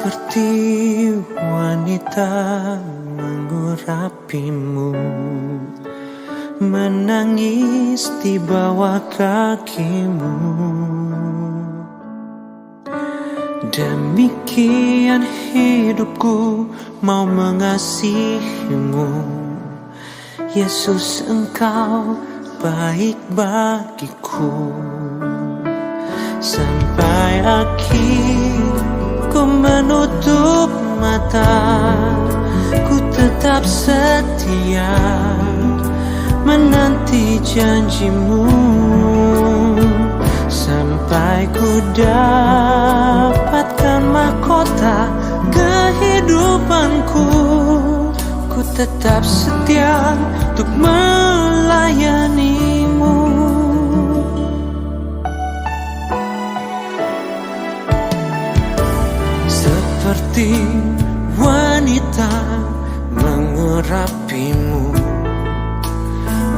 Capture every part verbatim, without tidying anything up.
Seperti wanita mengurapimu, menangis di bawah kakimu. Demikian hidupku mau mengasihimu. Yesus, Engkau baik bagiku. Sampai akhir ku menutup mata, ku tetap setia menanti janji-Mu. Sampai ku dapatkan mahkota kehidupanku, ku tetap setia untuk melayani-Mu. Seperti wanita mengurapimu,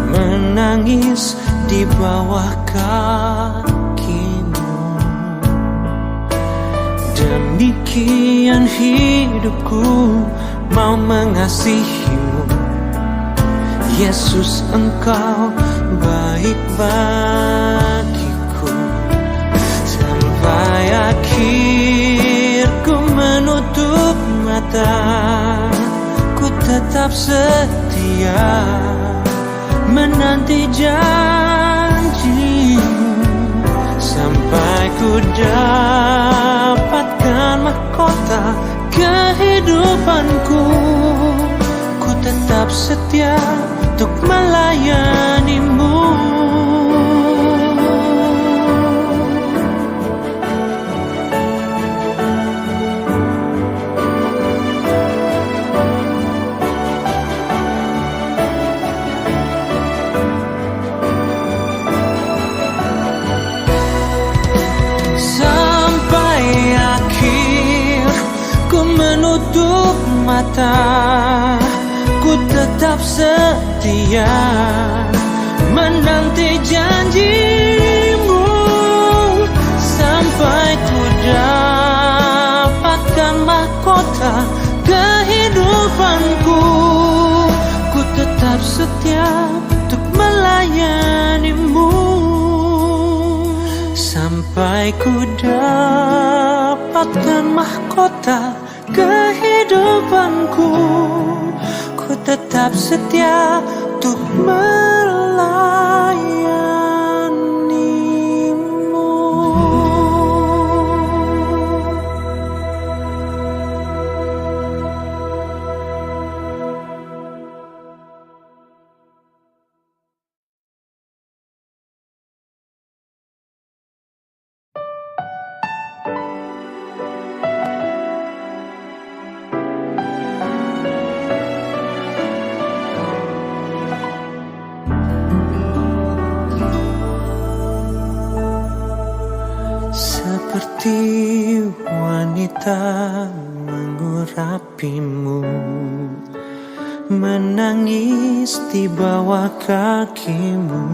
menangis di bawah kakimu. Demikian hidupku mau mengasihi-Mu. Yesus, Engkau baik bagiku. Sampai akhir ku menutup mata, ku tetap setia menanti janji-Mu. Sampai ku dapatkan mahkota kehidupanku, ku tetap setia untuk melayani-Mu. Sampai akhir ku menutup mata, ku tetap setia menanti janji-Mu. Sampai ku dapatkan mahkota kehidupanku, ku tetap setia untuk melayani-Mu. Sampai ku dapatkan mahkota kehidupanku, ku tetap setia untuk melayani-Mu. Seperti wanita mengurapimu, menangis di bawah kakimu.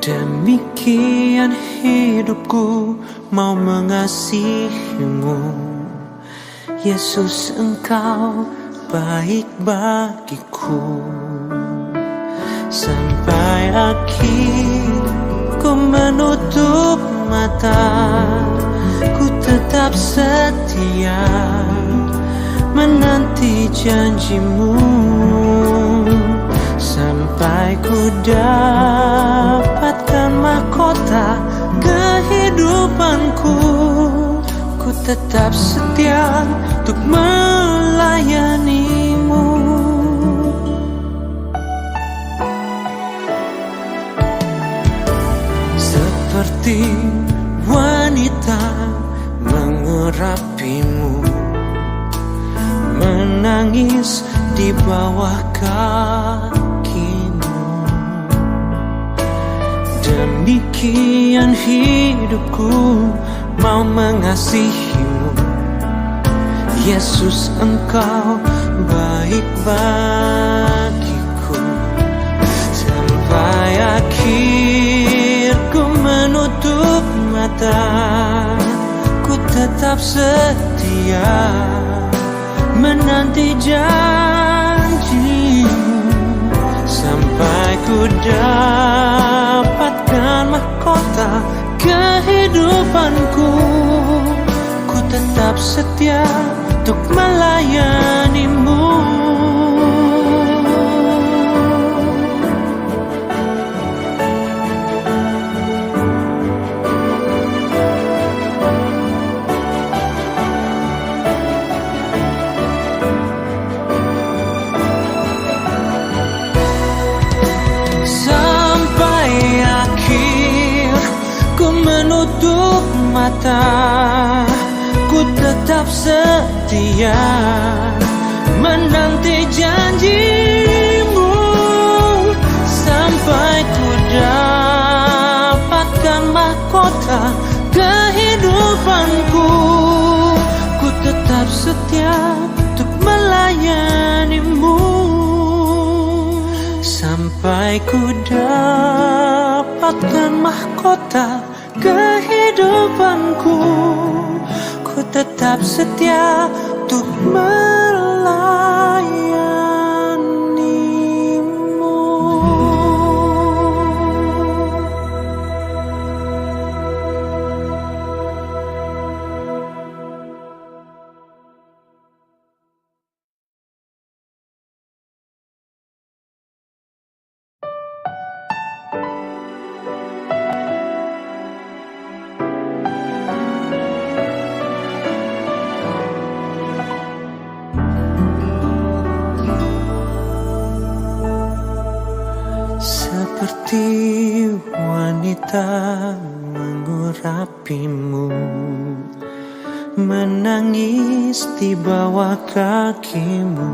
Demikian hidupku mau mengasihi-Mu. Yesus, Engkau baik bagiku. Sampai akhir ku menutup mata, ku tetap setia menanti janji-Mu. Sampai ku dapatkan mahkota kehidupanku, ku tetap setia untuk melayani-Mu. Seperti wanita mengurapimu, menangis di bawah kakimu. Demikian hidupku mau mengasihi-Mu. Yesus, Engkau baik bagiku. Sampai akhir ku menutup mata, tetap setia menanti janji-Mu, sampai ku dapatkan mahkota kehidupanku. Ku tetap setia untuk melayani-Mu. Sampai akhir ku menutup mata, ku tetap setia menanti janji-Mu, sampai ku dapatkan mahkota kehidupanku. Ku tetap setia untuk melayani-Mu, sampai ku dapatkan mahkota kehidupanku. Ku tetap setia untuk melayani-Mu. Seperti wanita mengurapimu, menangis di bawah kakimu.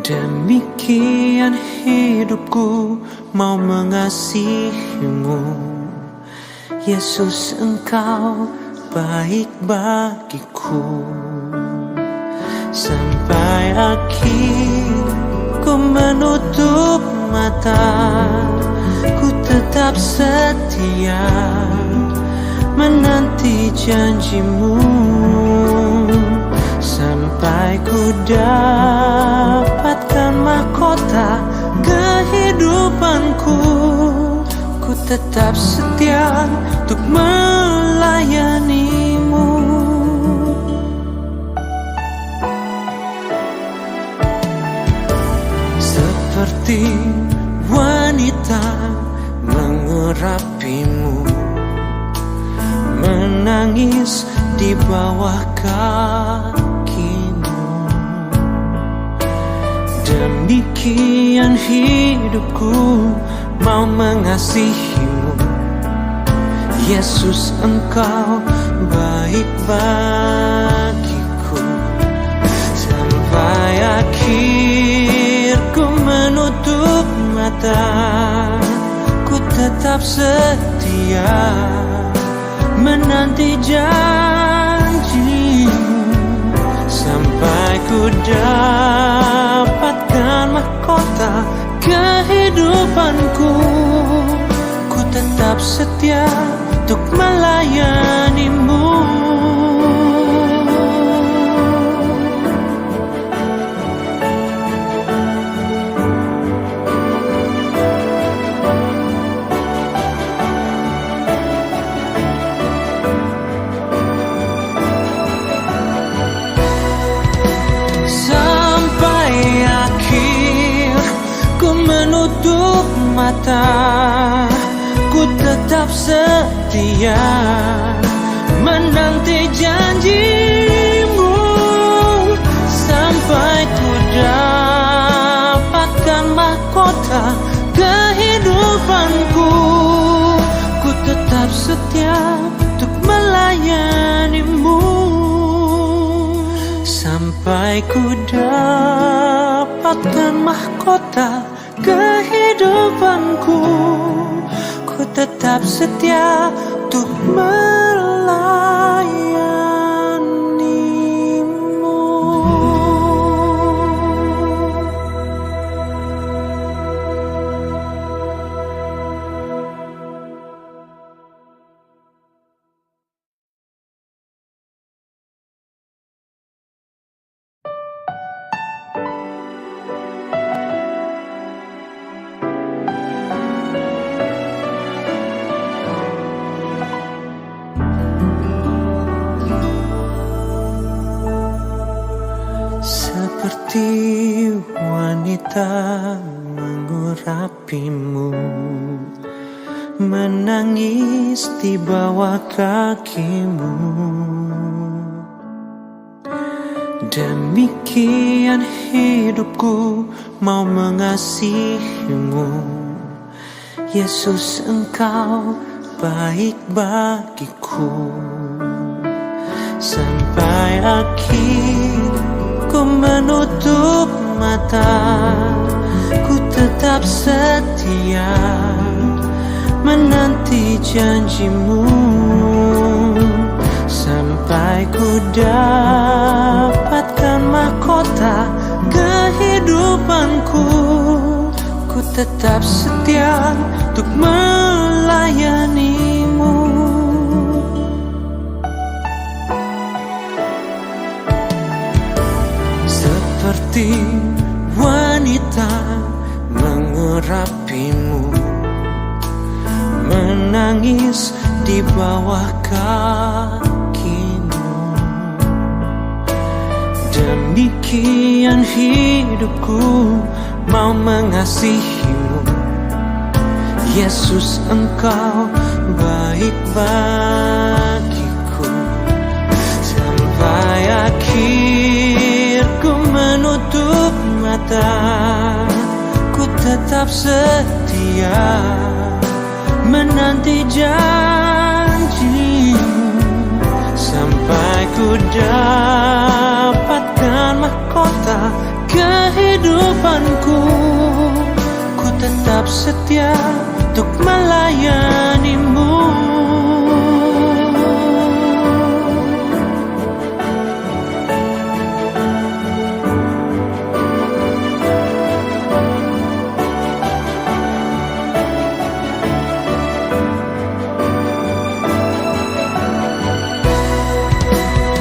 Demikian hidupku mau mengasihimu. Yesus, Engkau baik bagiku. Sampai akhir ku menutup mata, ku tetap setia menanti janji-Mu, sampai ku dapatkan mahkota kehidupanku. Ku tetap setia untuk melayani-Mu. Seperti wanita mengurapimu, menangis di bawah kakimu. Demikian hidupku mau mengasihimu. Yesus, Engkau baik bagiku. Sampai akhir ku menutup mata, ku tetap setia menanti janji-Mu, sampai ku dapatkan mahkota kehidupanku. Ku tetap setia untuk melayani-Mu. Sampai akhir ku menutup mata, ku tetap setia menanti janji-Mu, sampai ku dapatkan mahkota kehidupanku. Ku tetap setia untuk melayani-Mu, sampai ku dapatkan mahkota kehidupanku. Ku tetap setia untuk melayani-Mu. mengurapimu, menangis di bawah kakimu. Demikian hidupku mau mengasihimu. Yesus, Engkau baik bagiku. Sampai akhir ku menutup mata, ku tetap setia menanti janjimu. Sampai ku dapatkan mahkota kehidupanku, ku tetap setia untuk melayanimu. Seperti wanita mengurapimu, menangis di bawah kakimu. Demikian hidupku mau mengasihimu. Yesus, Engkau baik bagiku. Sampai akhir ku menutup mata, ku tetap setia menanti janjimu. Sampai ku dapatkan mahkota kehidupanku, ku tetap setia untuk melayanimu.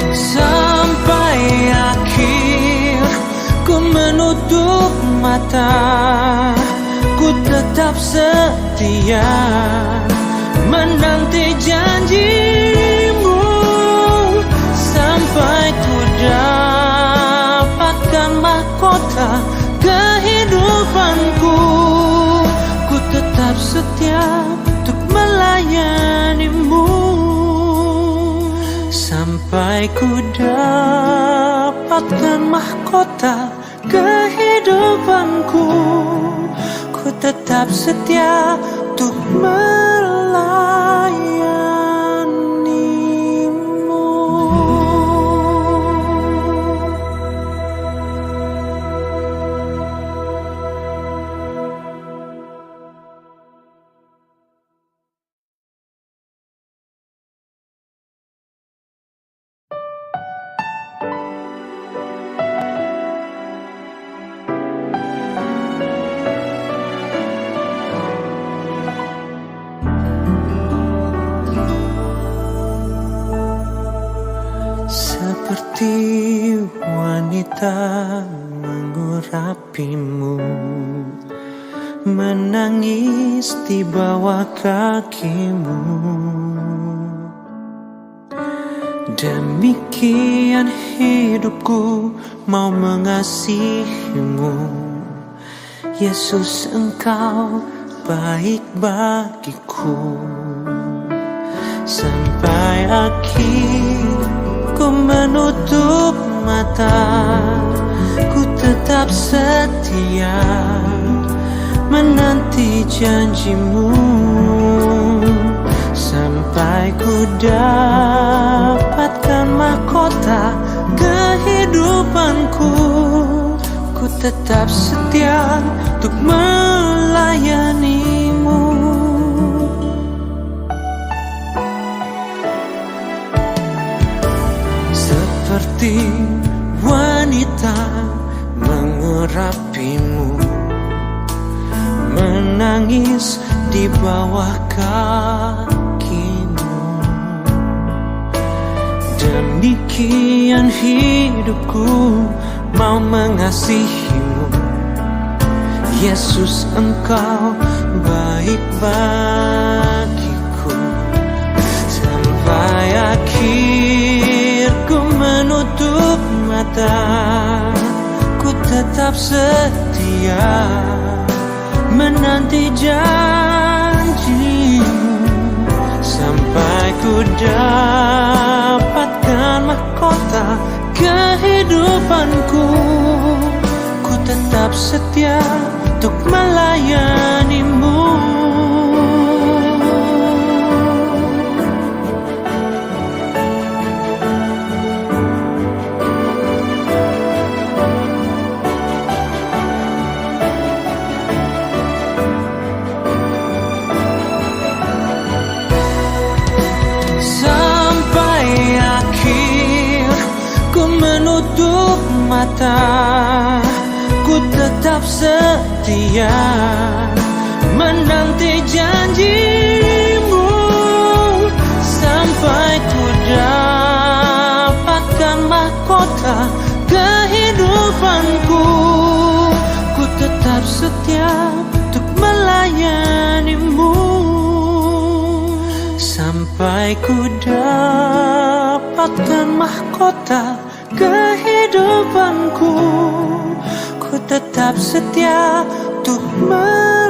Sampai akhir ku menutup mata, ku tetap setia menanti janjimu. Sampai ku dapatkan mahkota kehidupanku, ku tetap setia untuk melayanimu. Sampai ku dapatkan mahkota kehidupanku, ku tetap setia untuk melayanimu. Seperti wanita mengurapimu, menangis di bawah kakimu. Demikian hidupku mau mengasihimu. Yesus, Engkau baik bagiku. Sampai akhir ku menutup mata, ku tetap setia menanti janjimu. Sampai ku dapatkan mahkota kehidupanku, ku tetap setia untuk melayanimu. Seperti wanita mengurapimu, menangis di bawah kakimu. Demikian hidupku mau mengasihimu. Yesus, Engkau baik bagiku. Sampai akhir ku menutup mata, ku tetap setia Ia menanti janjimu sampai ku dapatkan mahkota kehidupanku. Ku tetap setia untuk melayanimu. Sampai akhir ku menutup mata, ku tetap setia menanti janjimu. Sampai ku dapatkan mahkota kehidupanku, ku tetap setia untuk melayanimu. Sampai ku dapatkan mahkota kehidupanku, ku tetap setia untuk melayanimu.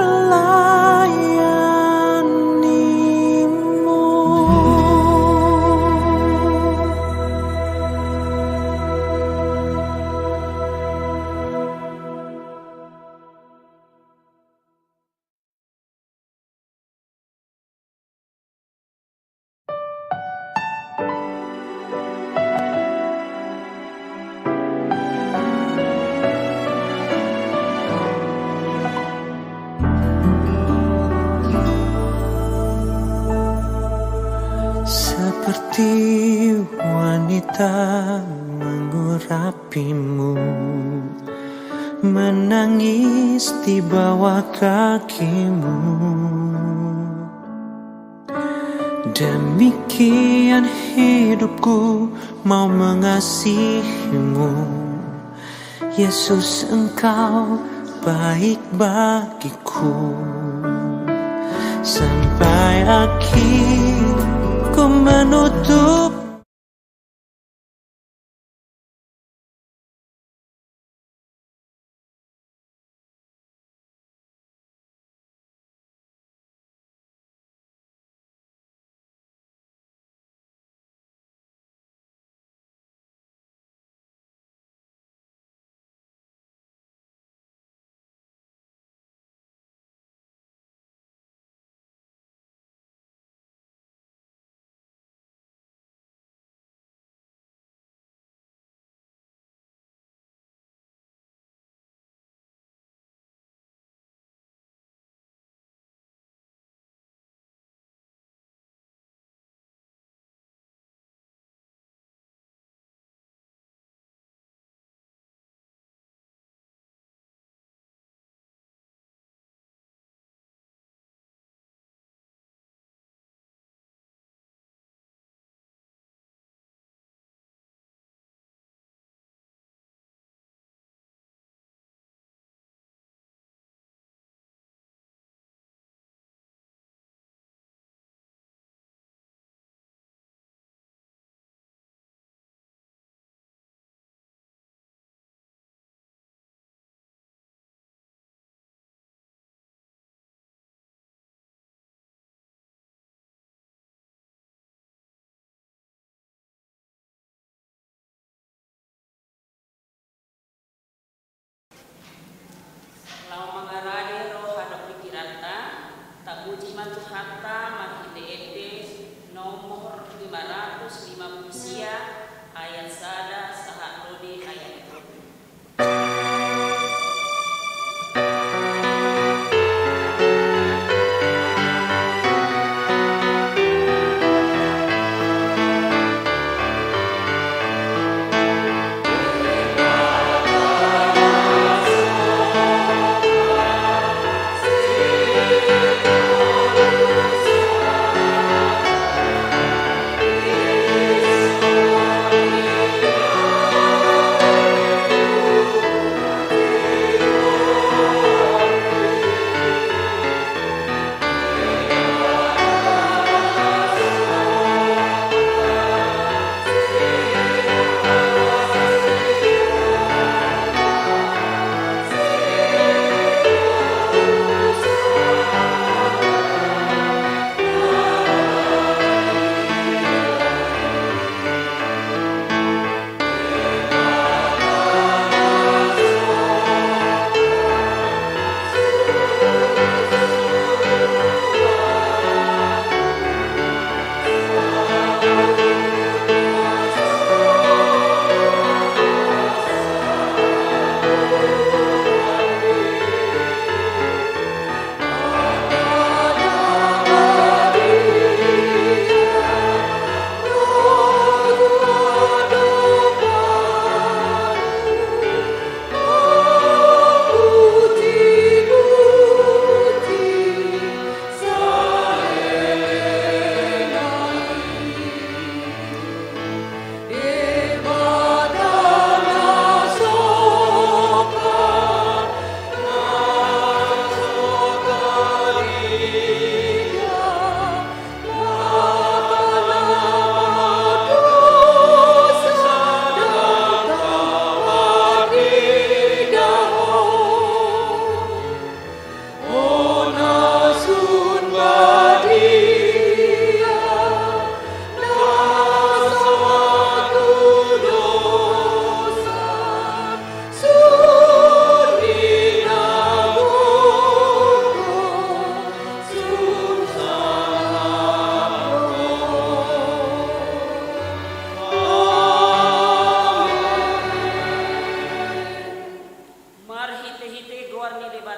Seperti wanita mengurapimu, menangis di bawah kakimu. Demikian hidupku mau mengasihimu. Yesus, Engkau baik bagiku. Sampai akhir ku menutup Laho mangarade roha dohot pikiranta, tapuji ma Tuhanta marhite ende nomor lima ratus lima puluh sia, ayat sada sahat ro di ayat tolu.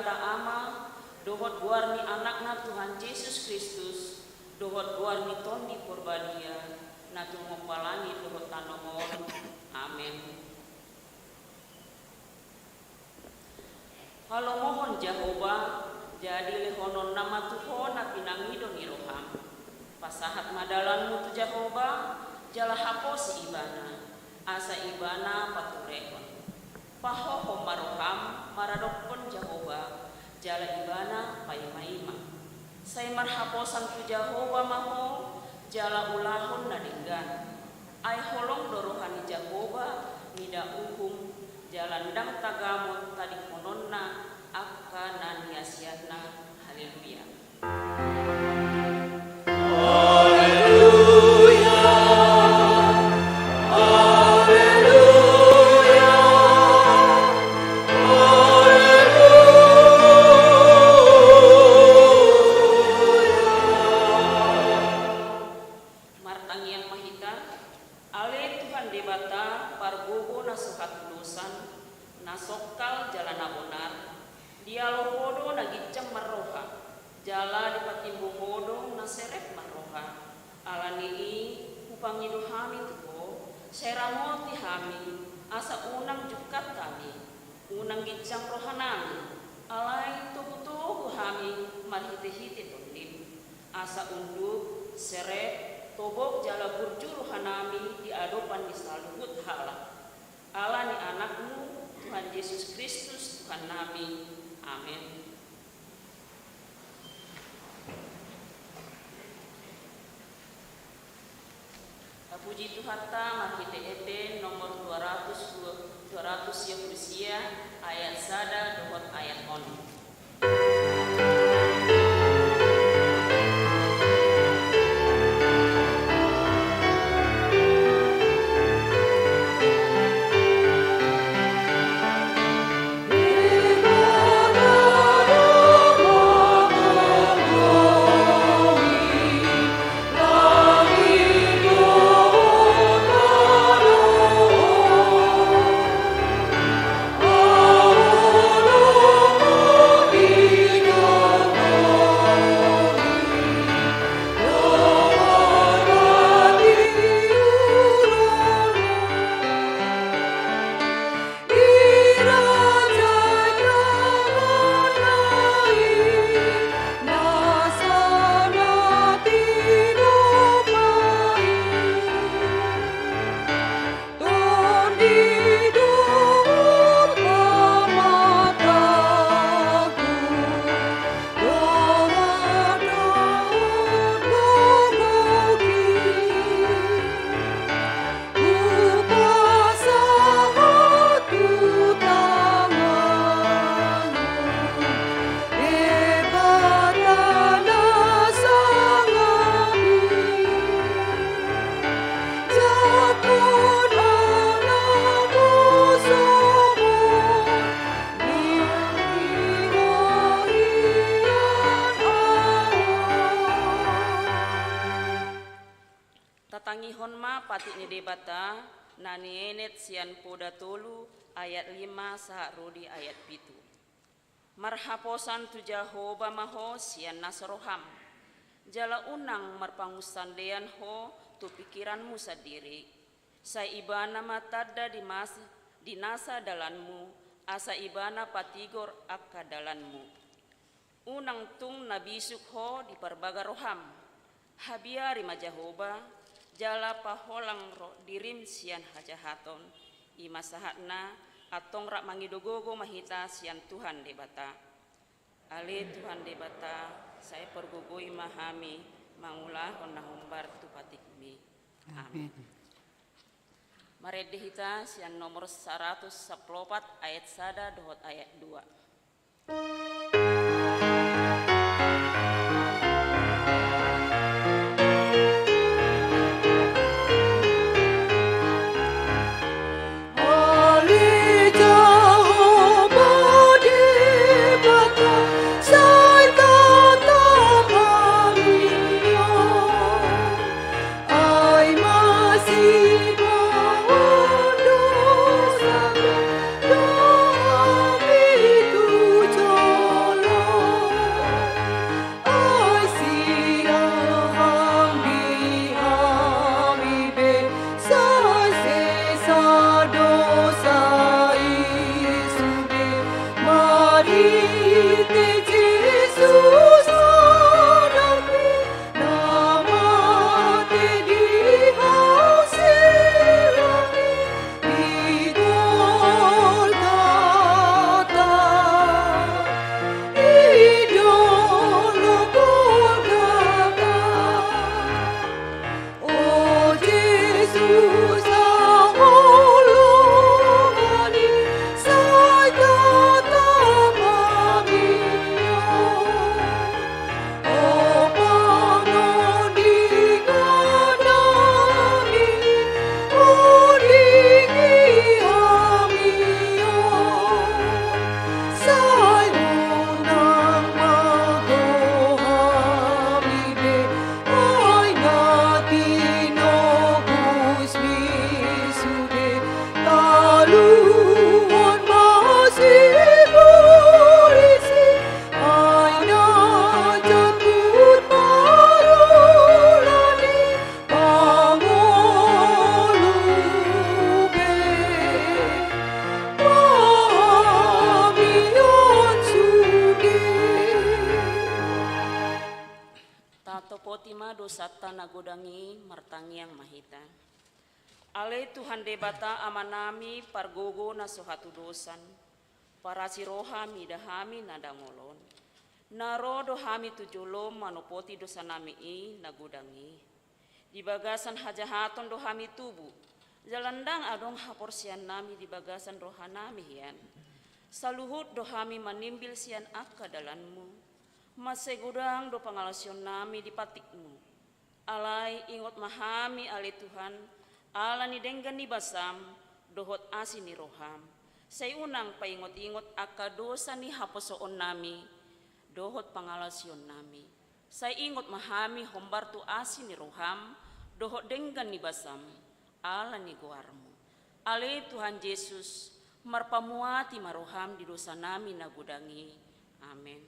Debata Ama, dohot goar ni Anakna Tuhan Jesus Kristus, dohot goar ni Tondi Porbadia, na tumompa langit dohot tano on. Amen. Halomohon Jahowa, jadi lehononna ma tu ho na pinangido ni roham. Pasahat ma dalanmu tu Jahowa, jala haposi Ibana, asa Ibana paturehon. Pahohom ma roham maradophon Jahowa, jala Ibana paimaima. Sai marhaposan tu Jahowa ma ho, jala ulahon na denggan. Ai holong do roha ni Jahowa mida uhum, jala ndang tagamon tadinghononna angka na niasianna. Haleluya. Haleluya. Haleluya. Haleluya. Martangiang ma hita. Ale Tuhan Debata, pargogo na so hatudosan, na songkal jala na bonar, dialo ho do na ginjang marroha, jala dipatimbul ho do na serep marroha. Ala ni i, hupangido hami tu ho, sai ramoti hami, asa unang jungkat hami, unang ginjang rohanami, alai togutogu hami marhitehite Tondim. Asa unduk, serep, tobok jala burju rohanami di adopan ni saluhut halak. Ala ni Anakmu, Tuhan Jesus Kristus, Tuhannami. Amen. Tapuji Tuhanta marhite ende nomor dua ratus, dua ratus sia pulu sia, ayat sada dohot ayat onom. Tatangihon ma patik ni Debata, na nienet sian Poda tolu ayat lima sahat ro di ayat pitu. Marhaposan tu Jahowa ma ho sian na saroham, jala unang marpangunsandean ho tu pingkiranmu sandiri. Sai Ibana ma tanda di mas-, di nasa dalanmu, asa Ibana patigor angka dalanmu. Unang tung na bisuk ho di parbaga roham. Habiari ma Jahowa, jala paholang ro-, dirim sian hajahaton. I ma sahatna, antong rap mangido gogo ma hita sian Tuhan Debata. Ale Tuhan Debata, sai pargogoi ma hami mangulahon na hombar tu patikmi. Amin. Amin. Marende hita sian nomor saratus sampulu opat ayat sada dohot ayat dua. Ima dosanta na godang i, martangiang ma hita. Ale Tuhan Debata Amanami, pargogo na so hatudosan, parasi roha mida hami na dangol on. Na ro do hami tu jolom manopoti dosanami i na godang i. Di bagasan hajahaton do hami tubu, jala ndang adong haporseannami di bagasan rohanami hian. Saluhut do hami manimbil sian angka dalanmu. Mansai godang do pangalaosionnami di patikmu. Alai ingot ma hami ale Tuhan, ala ni denggan ni basam, dohot asi ni roham. Sai unang paingot-ingot angka dosa ni haposoonnami, dohot pangalaosionnami. Sai ingot ma hami hombar tu asi ni roham, dohot denggan ni basam, ala ni goarmu. Ale Tuhan Jesus, marpamuati ma roham di dosanami na godang i. Amen.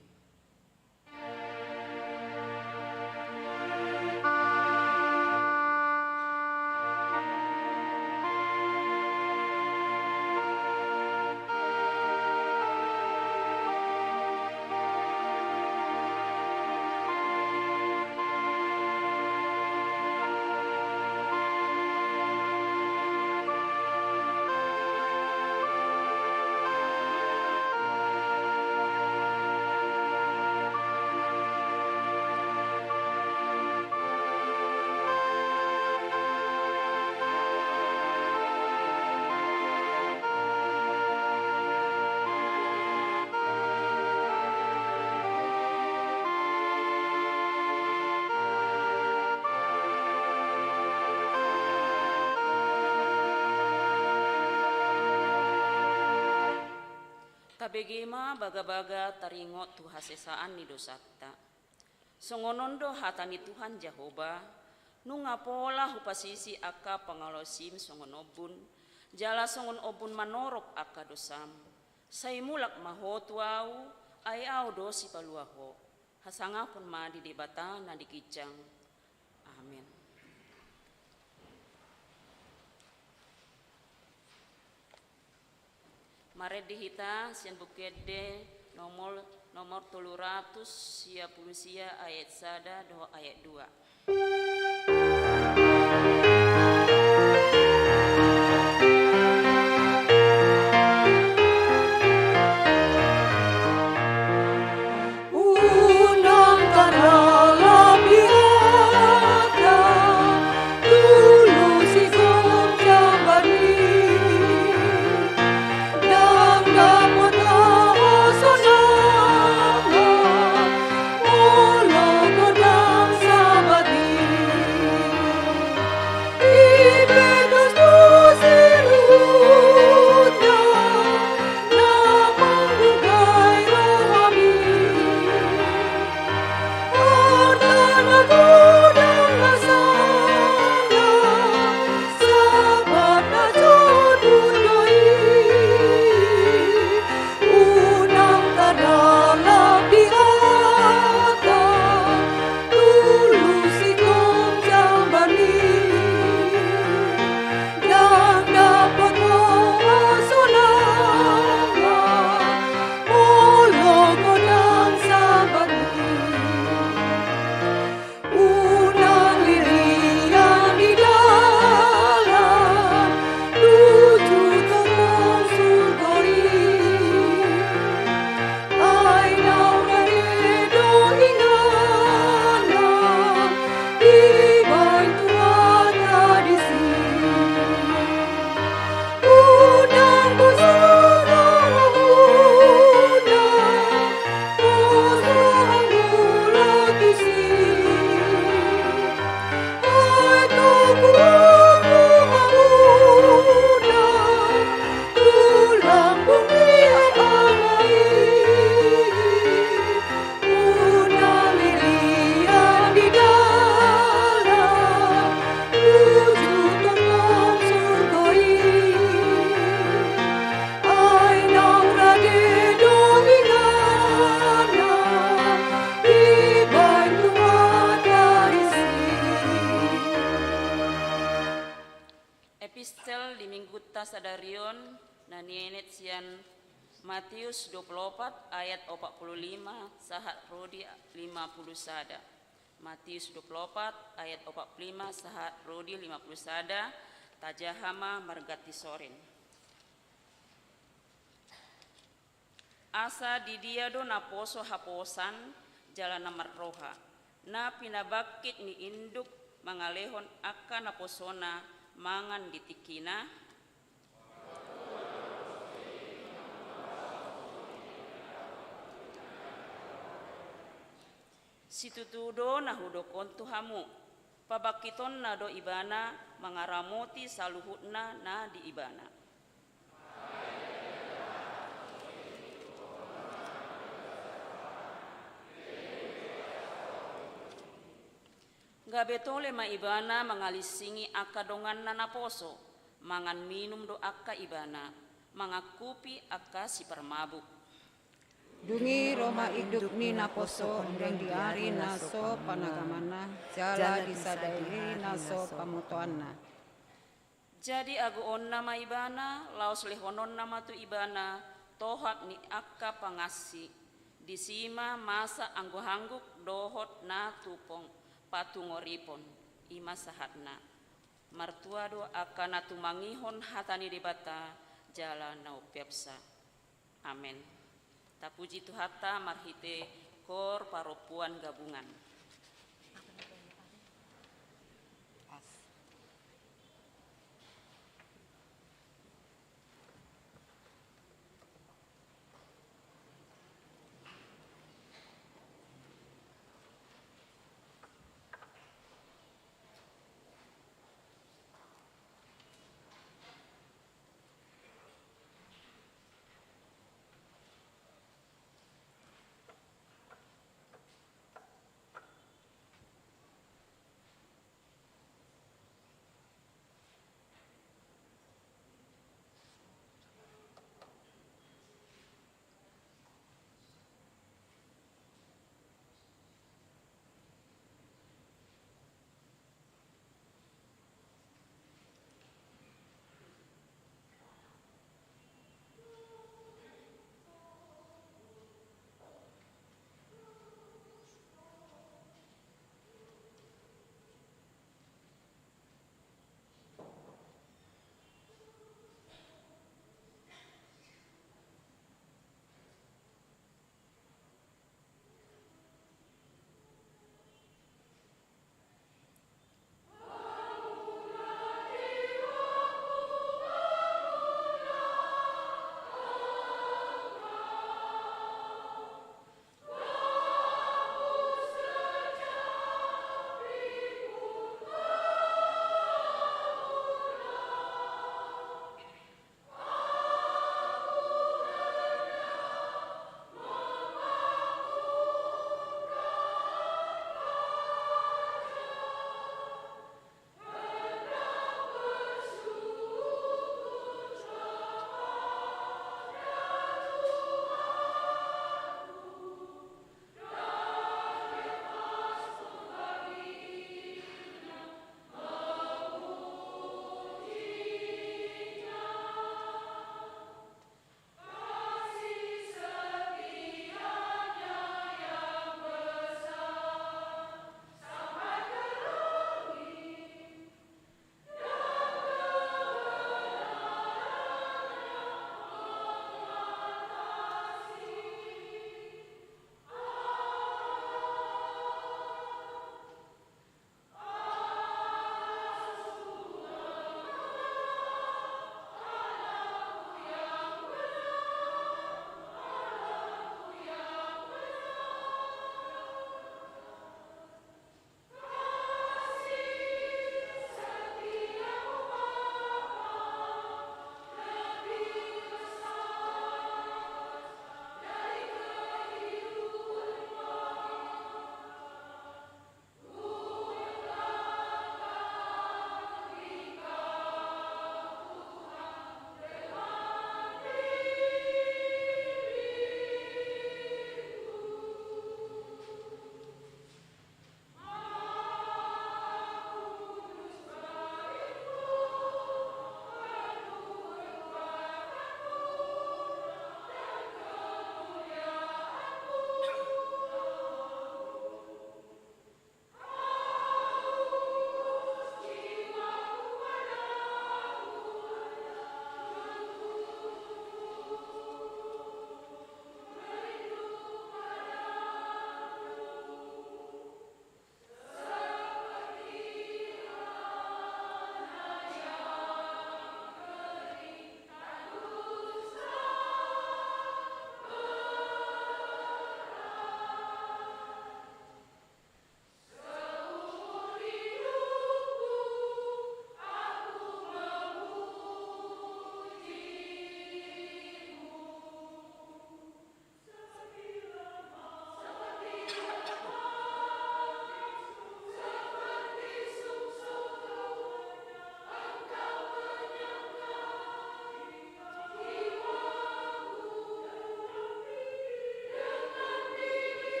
Tabege ma bagabaga taringot tu hasesaan ni dosanta. Songon on do hata ni Tuhan Jahowa, nunga pola hupasisi angka pangalaosim songon ombun, jala songon ombun manorop angka dosam. Sai mulak ma ho tu ahu, ai ahu do sipalua ho. Hasangapon ma di Debata na di ginjang. Amen. Marende hita sian Buku Ende nomor, nomor tolu ratus sia pulu sia ayat sada dohot ayat dua. Unang tarlalapi hata, tulusi gok jambar i. Ndang dapot ho sonang, molo godang sabar i. Ipetos tu saluhutna na manggohi rohami. Arta na godang na sala, sabar na jotjot do i. Unang tarlalapi hata, tulusi gok jambar i. Ndang dapot ho sonang, molo godang sabar i. Unang lilian di dalan, tuju tongtong surgo i. Ai naung rade do inganna, dibaen Tuhanta disi. Unang poso rohamuna, poso hamuna tusi. Ai tongtong rohamuna, tu lambung ni Ama i. Unang lilian di dalan, tuju tongtong surgo i. Ai naung rade do inganna, dibaen Tuhanta disi. Epistel di minggunta sadari on na nienet sian Matius dua pulu opat ayat opat pulu lima sahat ro di lima pulu sada. Matius dua puluh opat ayat opat puluh lima sahat ro di lima puluh sada, tajaha ma marganti sorin. Asa di dia do naposo haposan jala na marroha, na pinabangkit ni induk mangalehon angka naposona mangan di tingkina? Situtu do na hudok on tu hamu, pabangkitonna do ibana mangaramoti saluhutna na di ibana. Gabe tole ma ibana mangalinsingi angka donganna naposo, mangan minum do angka ibana, mangangkupi angka siparmabuk. Dung i ro ma induk ni naposo on di ari na so panagamanna, jala di sada ari na so pamotoanna. Jadi agoonna ma ibana, laos lehononna ma tu ibana tohap ni angka pangansi, disi ma masa angguhangguk dohot na tupong patungoripon, i ma sahatna. Martua do angka na tumangihon hata ni Debata jala na umpeopsa. Amen. Tapuji Tuhanta marhite kor parompuan gabungan.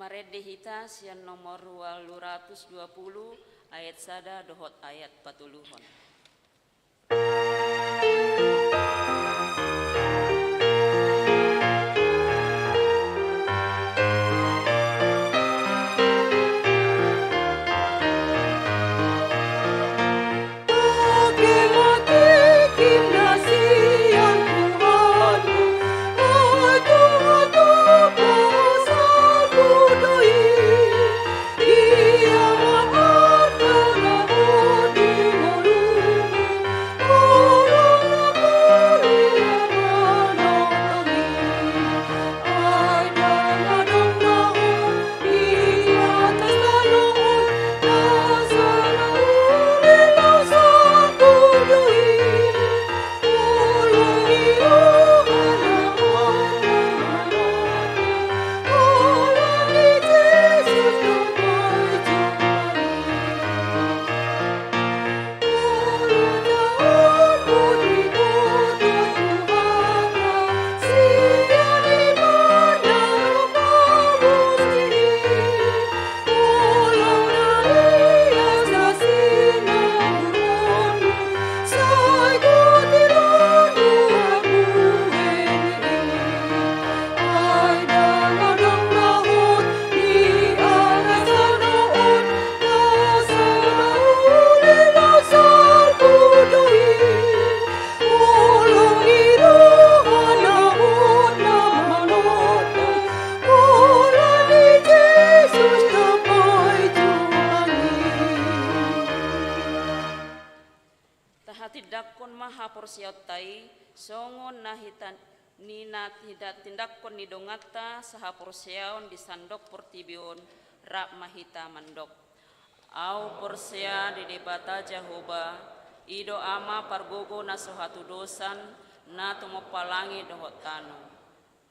Marende hita sian nomor ualu ratus dua pulu, ayat sada dohot ayat patoluhon. Tahatindangkon ma haporseaonta i, songon na hita, ni na hita tindangkon ni donganta sahaporseaon di sandok portibi on, rap ma hita mandok. Ahu porsea di Debata Jahowa, i do Ama pargogo na so hatudosan, na tumompa langit dohot tano.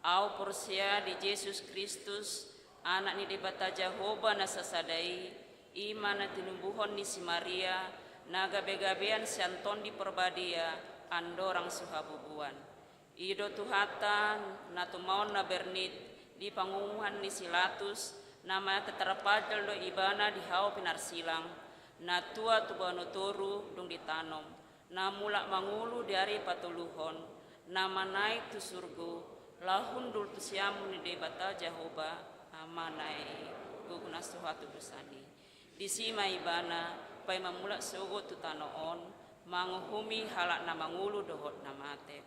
Ahu porsea di Jesus Kristus, Anak ni Debata Jahowa na sasada i, i ma na tinumbuhon ni si Maria, na gabegabean sian Tondi Parbadia, andorang so habubuan. I do Tuhanta, na tumaon na bernit, di pangunguhan ni si Latus, na mate tarpajal do Ibana di hau pinarsilang, na tua tu banua toru dung ditanom, na mulak mangolu di ari patoluhon, na manaek tu surgo, laho hundul tu siamun ni Debata Jahowa, Ama na i, gogo na so hatudosan i. Disi ma Ibana, paima mulak sogot tu tano on, manguhumi halak na mangolu dohot na mate.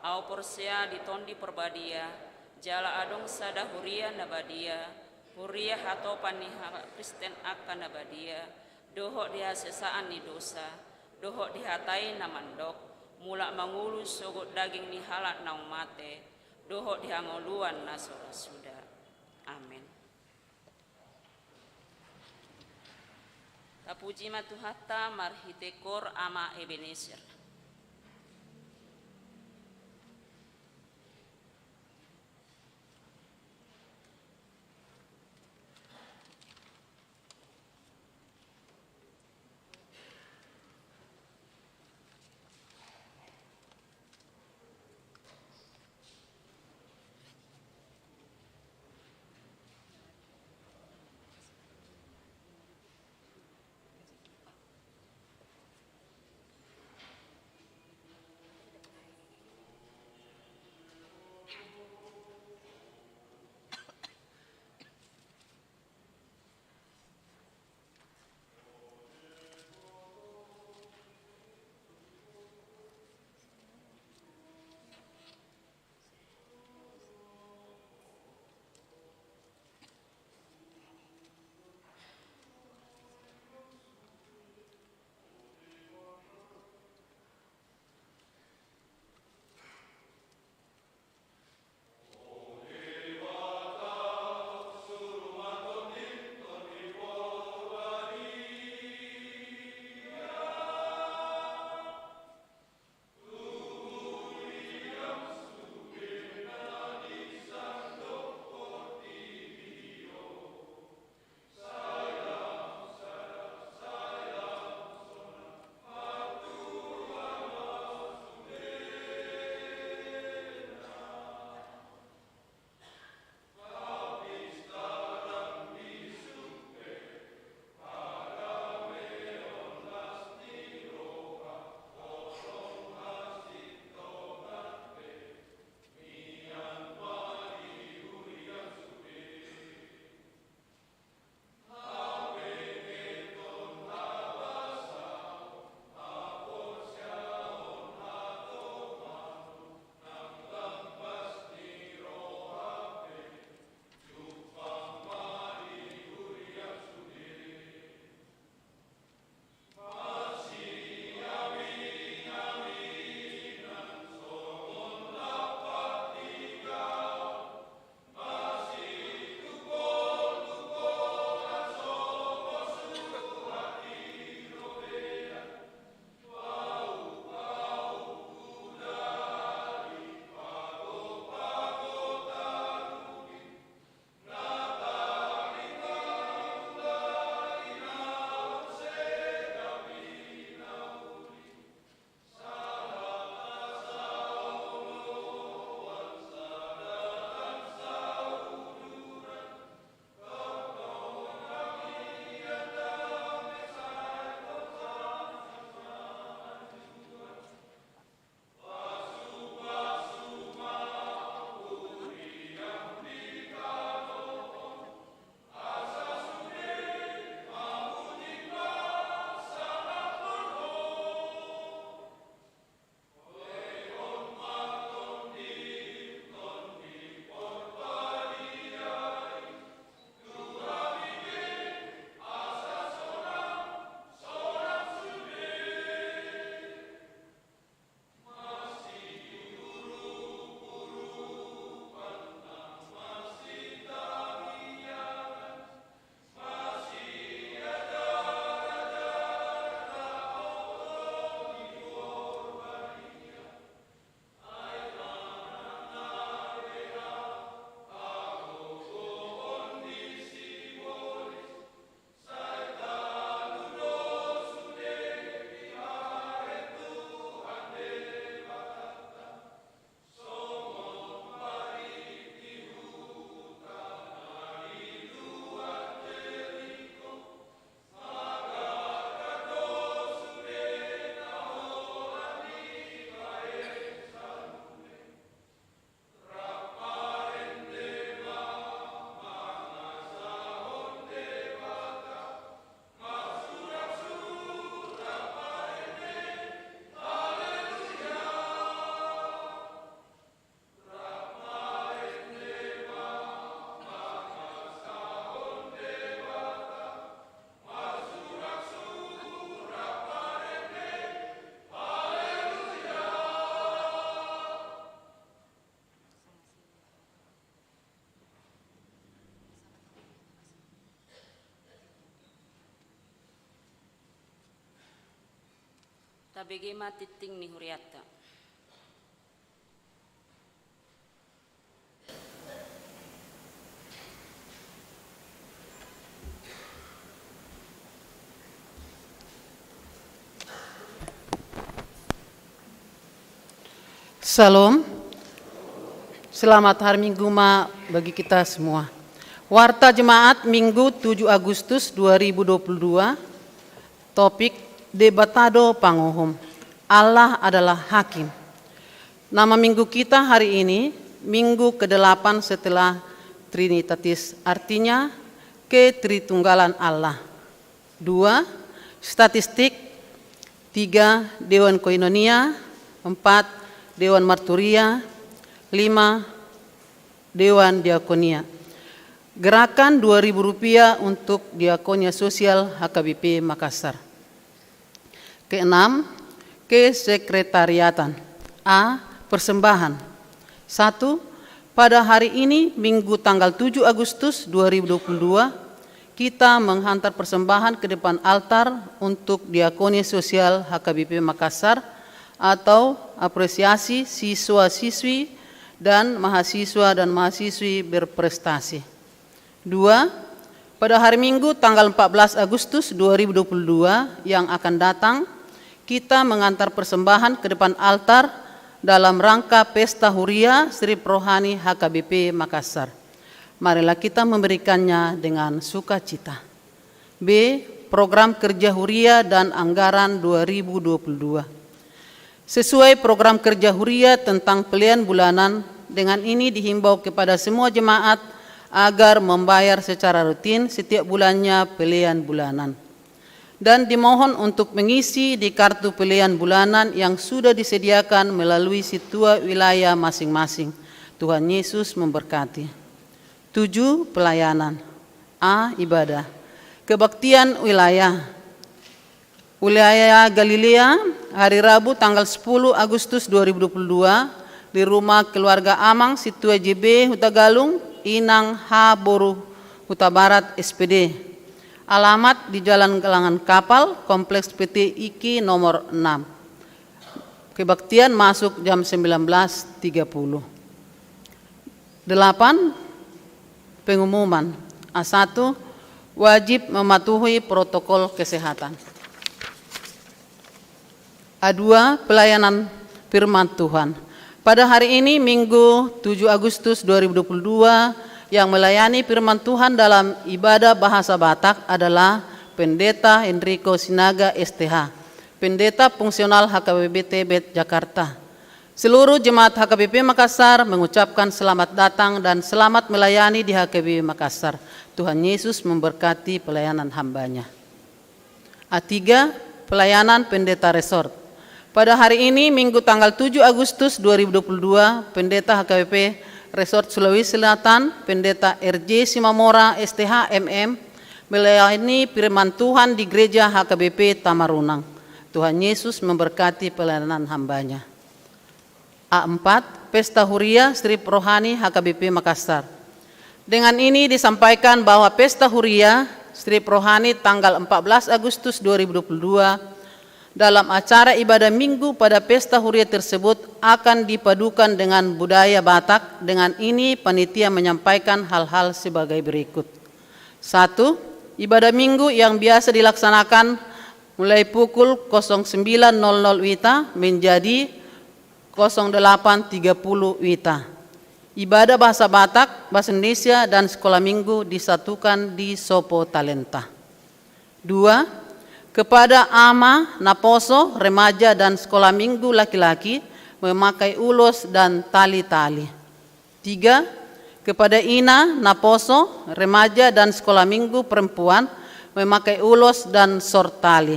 Ahu porsea di Tondi Parbadia, jala adong sada huria na badia, huria hatopan ni halak Kristen angka na badia, dohot di hasesaan ni dosa, dohot di hata i na mandok, mulak mangolu sogot daging ni halak naung mate, dohot di hangoluan na so ra suda. Amen. Tapuji ma Tuhanta marhite koor Ama Ebenezer. Tabege ma tingting ni hurianta. Shalom. Selamat hari Minggu ma bagi kita semua. Warta Jemaat Minggu tujuh Agustus dua ribu dua puluh dua. Topik: Debata do panguhum. Allah adalah hakim. Nama Minggu kita hari ini, Minggu kedelapan setelah Trinitatis, artinya Ketritunggalan Allah. Dua, statistik. Tiga, Dewan Koinonia. Empat, Dewan Marturia. Lima, Dewan Diakonia. Gerakan dua ribu rupiah untuk Diakonia Sosial H K B P Makassar. Keenam, kesekretariatan. A, persembahan. Satu, pada hari ini, Minggu tanggal tujuh Agustus dua ribu dua puluh dua, kita menghantar persembahan ke depan altar untuk Diakonia Sosial H K B P Makassar atau apresiasi siswa-siswi dan mahasiswa dan mahasiswi berprestasi. Dua, pada hari Minggu tanggal empat belas Agustus dua ribu dua puluh dua yang akan datang, kita mengantar persembahan ke depan altar dalam rangka Pesta Huria Sri Prohani H K B P Makassar. Marilah kita memberikannya dengan sukacita. B, program kerja huria dan anggaran dua ribu dua puluh dua. Sesuai program kerja huria tentang pelayanan bulanan, dengan ini dihimbau kepada semua jemaat agar membayar secara rutin setiap bulannya pelayanan bulanan. Dan dimohon untuk mengisi di kartu pelayanan bulanan yang sudah disediakan melalui sintua wilayah masing-masing. Tuhan Yesus memberkati. Tujuh, pelayanan. A, ibadah. Kebaktian wilayah. Wilayah Galilea, hari Rabu tanggal sepuluh Agustus dua ribu dua puluh dua, di rumah keluarga Amang Sintua J B Hutagalung, Inang H Boru Hutabarat S P D. Alamat di Jalan Galangan Kapal, Kompleks P T I K I nomor enam. Kebaktian masuk jam sembilan belas tiga puluh. Delapan, pengumuman. A satu, wajib mematuhi protokol kesehatan. A dua, pelayanan firman Tuhan. Pada hari ini, Minggu tujuh Agustus dua ribu dua puluh dua, yang melayani firman Tuhan dalam ibadah bahasa Batak adalah Pendeta Enrico Sinaga, S T H, Pendeta Fungsional H K B P Tebet, Jakarta. Seluruh jemaat H K B P Makassar mengucapkan selamat datang dan selamat melayani di H K B P Makassar. Tuhan Yesus memberkati pelayanan hamba-Nya. A tiga, pelayanan pendeta resort. Pada hari ini, Minggu tanggal tujuh Agustus dua ribu dua puluh dua, Pendeta H K B P Resort Sulawesi Selatan, Pendeta R J Simamora, S T H, M M, melayani firman Tuhan di Gereja H K B P Tamarunang. Tuhan Yesus memberkati pelayanan hamba-Nya. A empat, Pesta Huria Sri Prohani H K B P Makassar. Dengan ini disampaikan bahwa Pesta Huria Sri Prohani tanggal empat belas Agustus dua ribu dua puluh dua dalam acara ibadah Minggu pada Pesta Huria tersebut akan dipadukan dengan budaya Batak. Dengan ini panitia menyampaikan hal-hal sebagai berikut. Satu, ibadah Minggu yang biasa dilaksanakan mulai pukul kosong sembilan nol nol WITA menjadi kosong delapan tiga puluh WITA. Ibadah bahasa Batak, bahasa Indonesia, dan sekolah minggu disatukan di Sopo Talenta. Dua, kepada ama, naposo, remaja, dan sekolah minggu laki-laki memakai ulos dan tali-tali. Tiga, kepada ina, naposo, remaja, dan sekolah minggu perempuan memakai ulos dan sortali.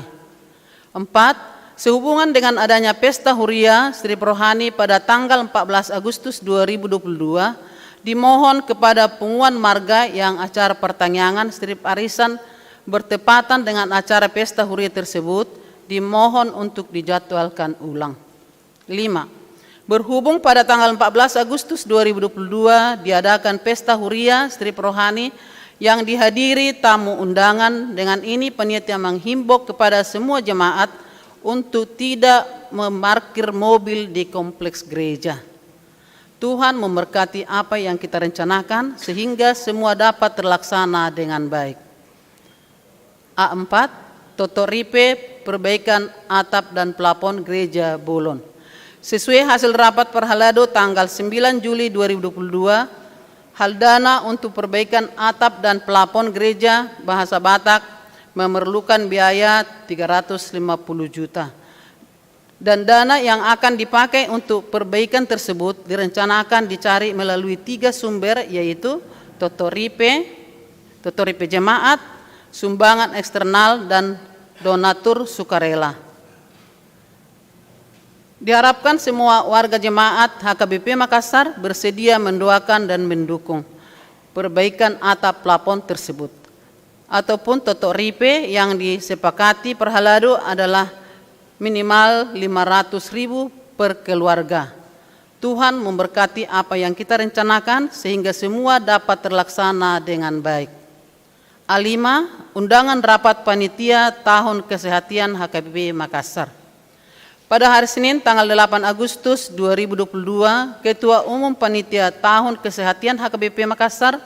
Empat, sehubungan dengan adanya Pesta Huria Sri Prohani pada tanggal empat belas Agustus dua ribu dua puluh dua, dimohon kepada punguan marga yang acara pertangiangan Sri Arisan bertepatan dengan acara Pesta Huria tersebut, dimohon untuk dijadwalkan ulang. Lima, berhubung pada tanggal empat belas Agustus dua ribu dua puluh dua diadakan Pesta Huria Sri Prohani yang dihadiri tamu undangan, dengan ini panitia menghimbau kepada semua jemaat untuk tidak memarkir mobil di kompleks gereja. Tuhan memberkati apa yang kita rencanakan sehingga semua dapat terlaksana dengan baik. A empat, Totok Ripe, perbaikan atap dan plafon Gereja Bolon. Sesuai hasil rapat parhalado tanggal sembilan Juli dua ribu dua puluh dua, hal dana untuk perbaikan atap dan plafon gereja bahasa Batak memerlukan biaya tiga ratus lima puluh juta. Dan dana yang akan dipakai untuk perbaikan tersebut direncanakan dicari melalui tiga sumber, yaitu Totok Ripe, Totok Ripe Jemaat, sumbangan eksternal, dan donatur sukarela. Diharapkan semua warga jemaat H K B P Makassar bersedia mendoakan dan mendukung perbaikan atap plafon tersebut. Ataupun Totok Ripe yang disepakati parhalado adalah minimal lima ratus ribu per keluarga. Tuhan memberkati apa yang kita rencanakan sehingga semua dapat terlaksana dengan baik. A lima, undangan rapat panitia tahun kesehatan H K B P Makassar. Pada hari Senin tanggal delapan Agustus dua ribu dua puluh dua, Ketua Umum Panitia Tahun Kesehatan H K B P Makassar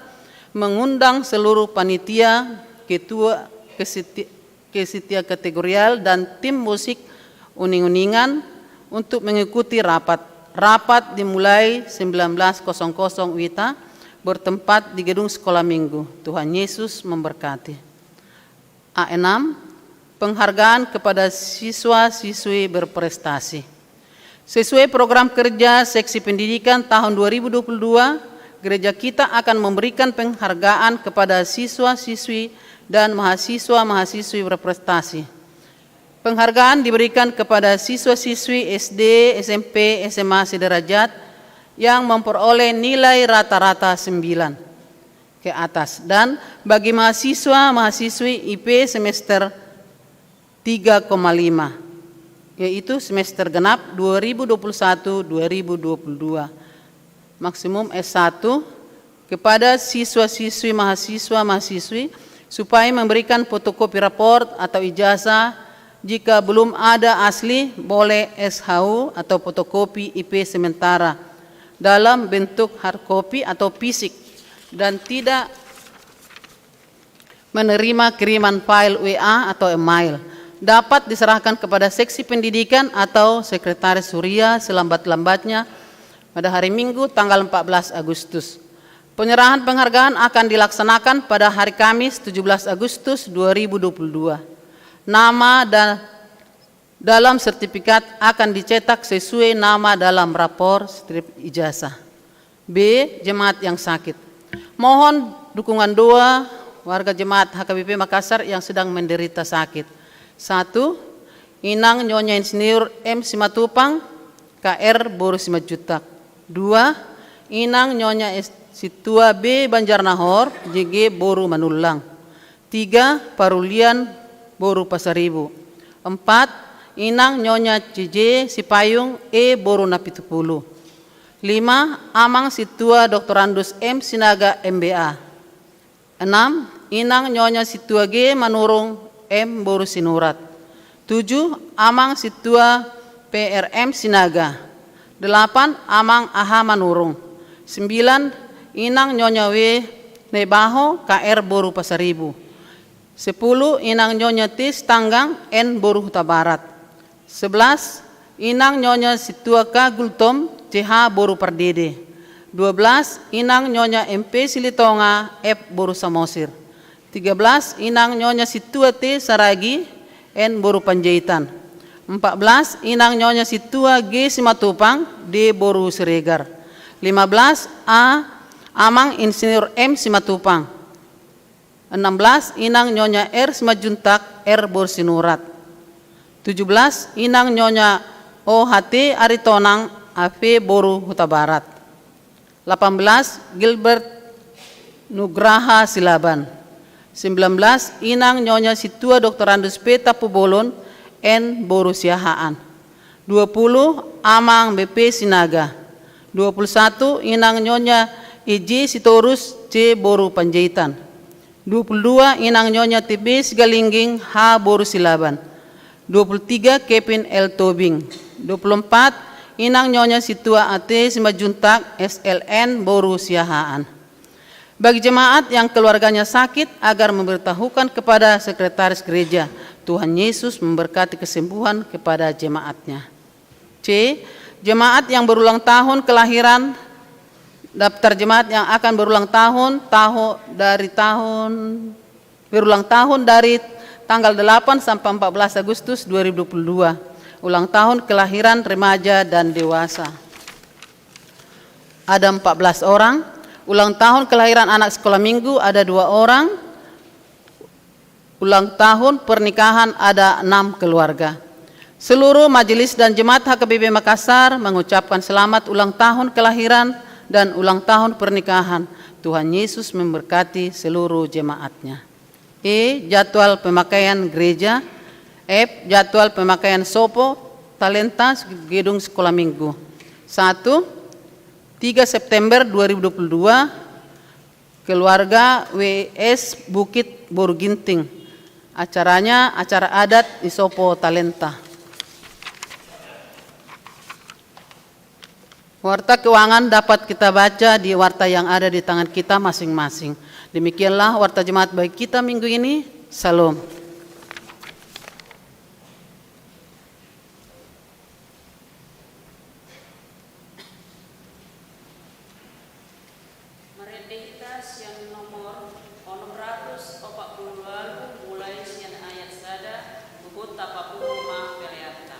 mengundang seluruh panitia, ketua, keseti-, kesetia kategorial, dan tim musik uning-uningan untuk mengikuti rapat. Rapat dimulai sembilan belas kosong kosong WITA, bertempat di Gedung Sekolah Minggu. Tuhan Yesus memberkati. A enam, penghargaan kepada siswa-siswi berprestasi. Sesuai program kerja Seksi Pendidikan tahun dua ribu dua puluh dua, gereja kita akan memberikan penghargaan kepada siswa-siswi dan mahasiswa-mahasiswi berprestasi. Penghargaan diberikan kepada siswa-siswi S D, S M P, S M A sederajat yang memperoleh nilai rata-rata sembilan ke atas, dan bagi mahasiswa-mahasiswi I P semester tiga koma lima, yaitu semester genap dua ribu dua puluh satu dua ribu dua puluh dua, maksimum S satu, kepada siswa-siswi, mahasiswa-mahasiswi, supaya memberikan fotokopi rapor atau ijazah, jika belum ada asli, boleh S H U atau fotokopi I P sementara dalam bentuk hard copy atau fisik, dan tidak menerima kiriman file W A atau email. Dapat diserahkan kepada Seksi Pendidikan atau Sekretaris Huria selambat-lambatnya pada hari Minggu tanggal empat belas Agustus. Penyerahan penghargaan akan dilaksanakan pada hari Kamis tujuh belas Agustus dua ribu dua puluh dua. Nama dan dalam sertifikat akan dicetak sesuai nama dalam rapor strip ijazah. B, jemaat yang sakit. Mohon dukungan doa warga jemaat H K B P Makassar yang sedang menderita sakit. Satu, Inang Nyonya Insinyur M Simatupang, K R boru Simanjuntak. Dua, Inang Nyonya S-, Sintua B Banjarnahor, J G boru Manullang. Tiga, Parulian boru Pasaribu. Empat, Inang Nyonya C J Sipayung E boru Napitupulu. Lima, Amang Sintua Doktorandus M Sinaga M B A. Enam, Inang Nyonya Sintua G Manurung M boru Sinurat. Tujuh, Amang Sintua P R M Sinaga. Delapan, Amang A H Manurung. Sembilan, Inang Nyonya W Nebaho K R boru Pasaribu. Sepuluh, Inang Nyonya T Sitanggang N boru Hutabarat. Sebelas, Inang Nyonya Sintua K Gultom C H boru Pardede. Dua belas, Inang Nyonya M P Silitonga F boru Samosir. Tiga belas, Inang Nyonya Sintua T Saragi N boru Panjaitan. Empat belas, Inang Nyonya Sintua G Simatupang D boru Siregar. Lima belas, A, Amang Insinyur M Simatupang. Enam belas, Inang Nyonya R Simanjuntak R boru Sinurat. Tujuh belas, Inang Nyonya O H T Aritonang A V boru Hutabarat. Delapan belas, Gilbert Nugraha Silaban. Sembilan belas, Inang Nyonya Sintua Doktorandus P Tampubolon N boru Siahaan. Dua puluh, Amang B P Sinaga. Dua puluh satu, Inang Nyonya E J Sitorus C boru Panjaitan. Dua puluh dua, Inang Nyonya T B Sigalingging H boru Silaban. Dua puluh tiga, Kevin L. Tobing. Dua puluh empat, Inang Nyonya Situa A T Simanjuntak, S L N, boru Siahaan. Bagi jemaat yang keluarganya sakit, agar memberitahukan kepada sekretaris gereja. Tuhan Yesus memberkati kesembuhan kepada jemaatnya. C. Jemaat yang berulang tahun kelahiran, daftar jemaat yang akan berulang tahun, tahu dari tahun, berulang tahun dari tanggal delapan sampai empat belas Agustus dua ribu dua puluh dua. Ulang tahun kelahiran remaja dan dewasa. Ada empat belas orang. Ulang tahun kelahiran anak sekolah minggu ada dua orang. Ulang tahun pernikahan ada enam keluarga. Seluruh majelis dan jemaat H K B P Makassar mengucapkan selamat ulang tahun kelahiran dan ulang tahun pernikahan. Tuhan Yesus memberkati seluruh jemaatnya. E. Jadwal pemakaian gereja. F. Jadwal pemakaian sopo talenta gedung sekolah minggu. Satu, tiga September dua ribu dua puluh dua, keluarga W S Bukit Boru Ginting. Acaranya acara adat di sopo talenta. Warta keuangan dapat kita baca di warta yang ada di tangan kita masing-masing. Demikianlah warta jemaat bagi kita minggu ini. Syalom. Marende hita sian nomor onom ratus opat pulu ualu, mulai sian ayat sada, huhut tapapungu ma peleanta.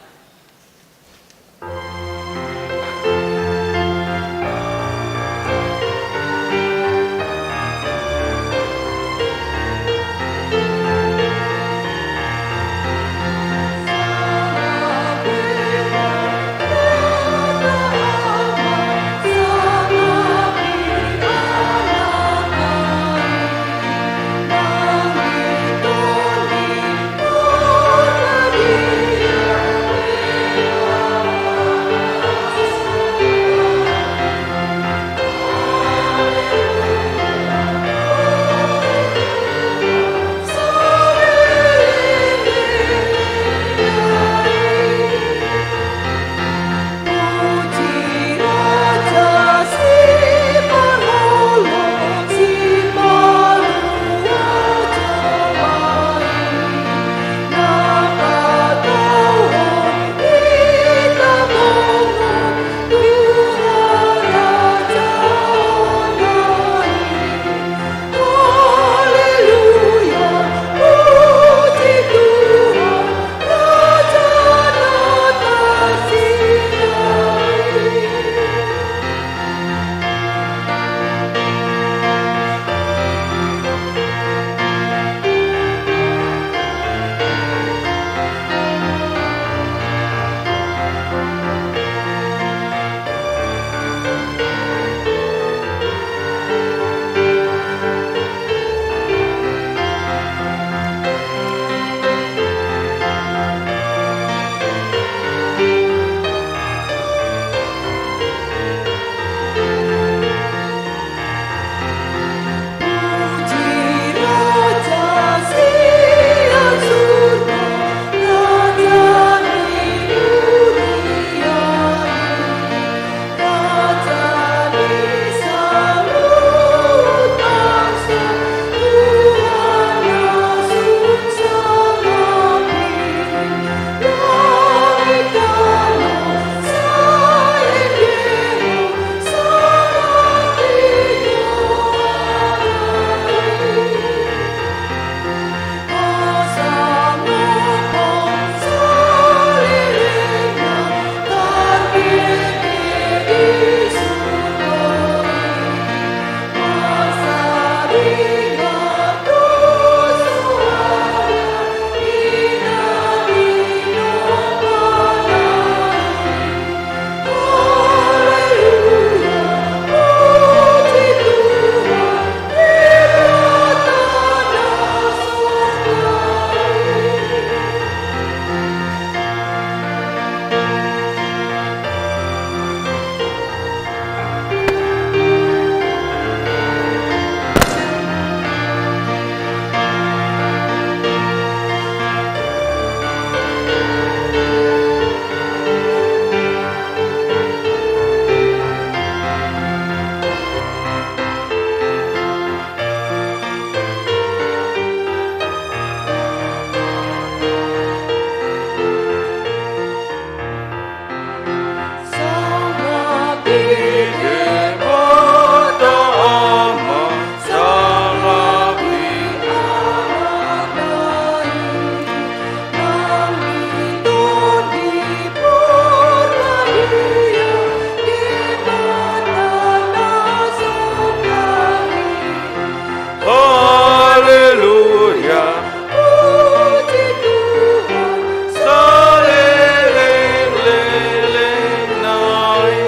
Haleluya, puji Tuhan, saleleng-lelengna i.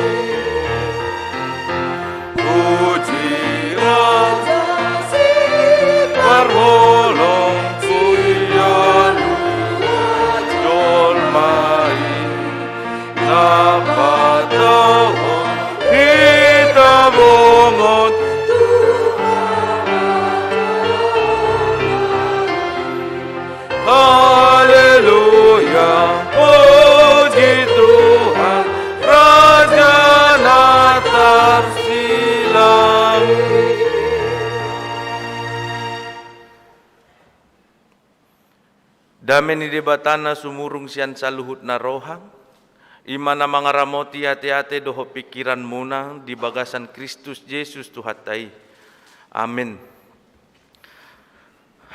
Puji Raja Siparholong, sian jolma i. Na patauhon hita bongot Tuhan. Haleluya, puji Tuhan, Raja na tarsilang. Dame ni Debata na sumurung sian saluhut na roha, i ma na mangaramoti ateate dohot pingkiranmuna di bagasan Kristus Jesus Tuhanta i. Amen.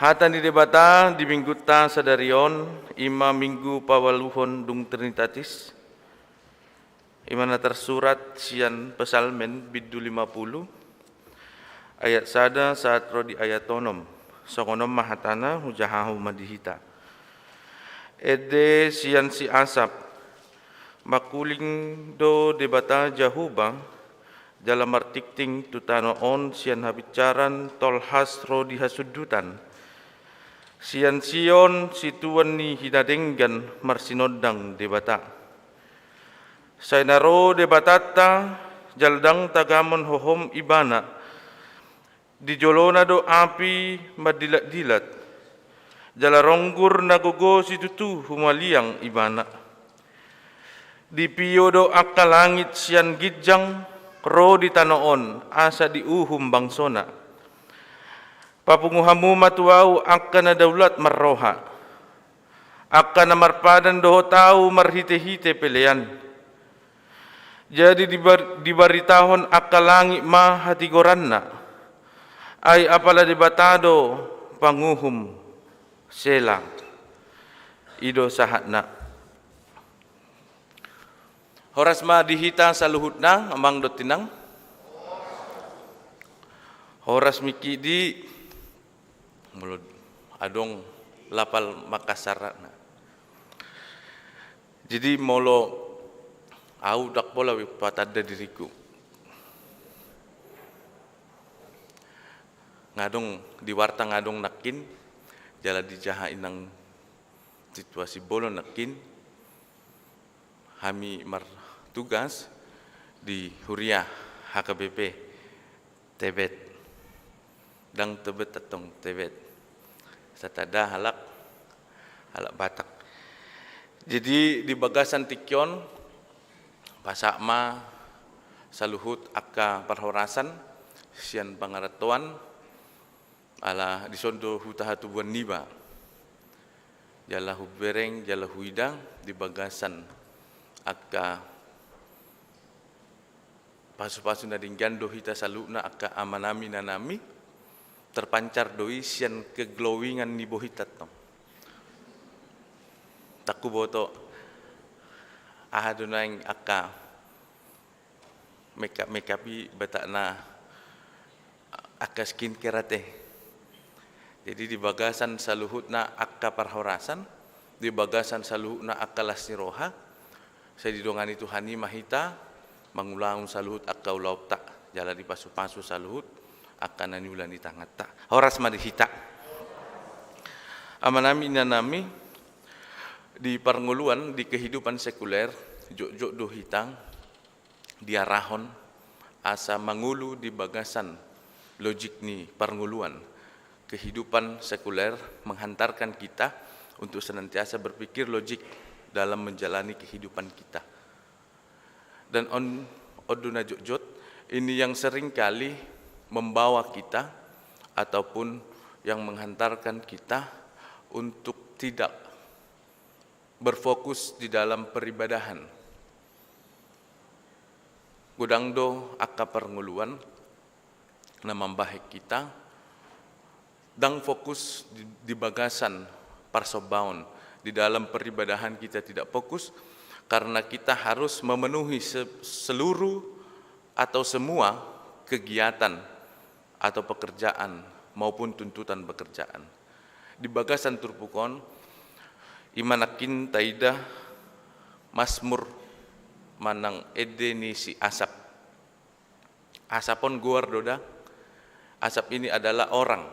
Hata ni Debata di Minggunta sadari on, i ma Minggu paualuhon dung Trinitatis. I ma na tarsurat sian Psalmen bindu lima pulu, ayat sada sahat ro di ayat onom. Songon on ma hatana, hujahahon ma di hita. Ende sian si Asap, mangkuling do Debata Jahowa, jala martingting tu tano on sian habinsaran tolhas ro di hasundutan. Sian Sion, situan ni hinadenggan, marsinondang Debata. Sai na ro Debatanta, jala ndang tagamon hohom Ibana. Di jolona do api mandilatdilat, jala ronggur na gogo situtu humaliang Ibana. Dipio do angka langit sian ginjang ro di tano on, asa diuhum bangsona. Papungu hamu ma tu ahu angka na daulat marroha, angka na marpadan dohot ahu marhitehite pelean. Jadi dibar-, dibaritahon angka langit ma hatigoranna. Ai apala Debata do panguhum. Sela. I do sahatna. Horas ma di hita saluhutna, amang dohot inang. Horas ma di, molo adong lapal Makassarna. Jadi molo ahu ndang pola patanda diriku. Nga adong di warta, nga adong nangkin, jala di jaha inang situasi bolon nangkin, hami martugas di huria H K B P Tebet. Ndang Tebet antong, Tebet. Satanda halak, halak Batak. Jadi di bagasan tingki on, pasahat ma saluhut angka parhorasan sian pangarantoan, ala dison do huta hatubuan niba. Jala hubereng, jala huida di bagasan angka pasupasu na denggan do hita saluhutna angka amanami inanami, terpancar do i sian keglowingan ni bohit antong. Ndang huboto aha do naeng angka makeup-makeup i, batakna angka skincare ate. Jadi di bagasan saluhutna angka parhorasan, di bagasan saluhutna angka las ni roha, sai didongani Tuhan i ma hita mangulahon saluhut angka ulaonta, jala dipasupasu saluhut angka na niula ni tanganta. Horas ma di hita. Amanami inanami, di parngoluan, di kehidupan sekuler, jotjot do hita diarahon asa mangolu di bagasan logik ni parngoluan. Kehidupan sekuler menghantarkan kita untuk senantiasa berpikir logik dalam menjalani kehidupan kita. Dan on, on do na jotjot, ini yang sering kali membawa kita ataupun yang menghantarkan kita untuk tidak berfokus di dalam peribadahan. Godang do angka parngoluan na mambahen hita ndang fokus di, di bagasan parsombaon. Di dalam peribadahan kita tidak fokus karena kita harus memenuhi se-, seluruh atau semua kegiatan atau pekerjaan maupun tuntutan pekerjaan. Di bagasan turpuk on, ima nangkin taida Masmur manang ende ni si Asap. Asap on goar do da. Asap ini adalah orang.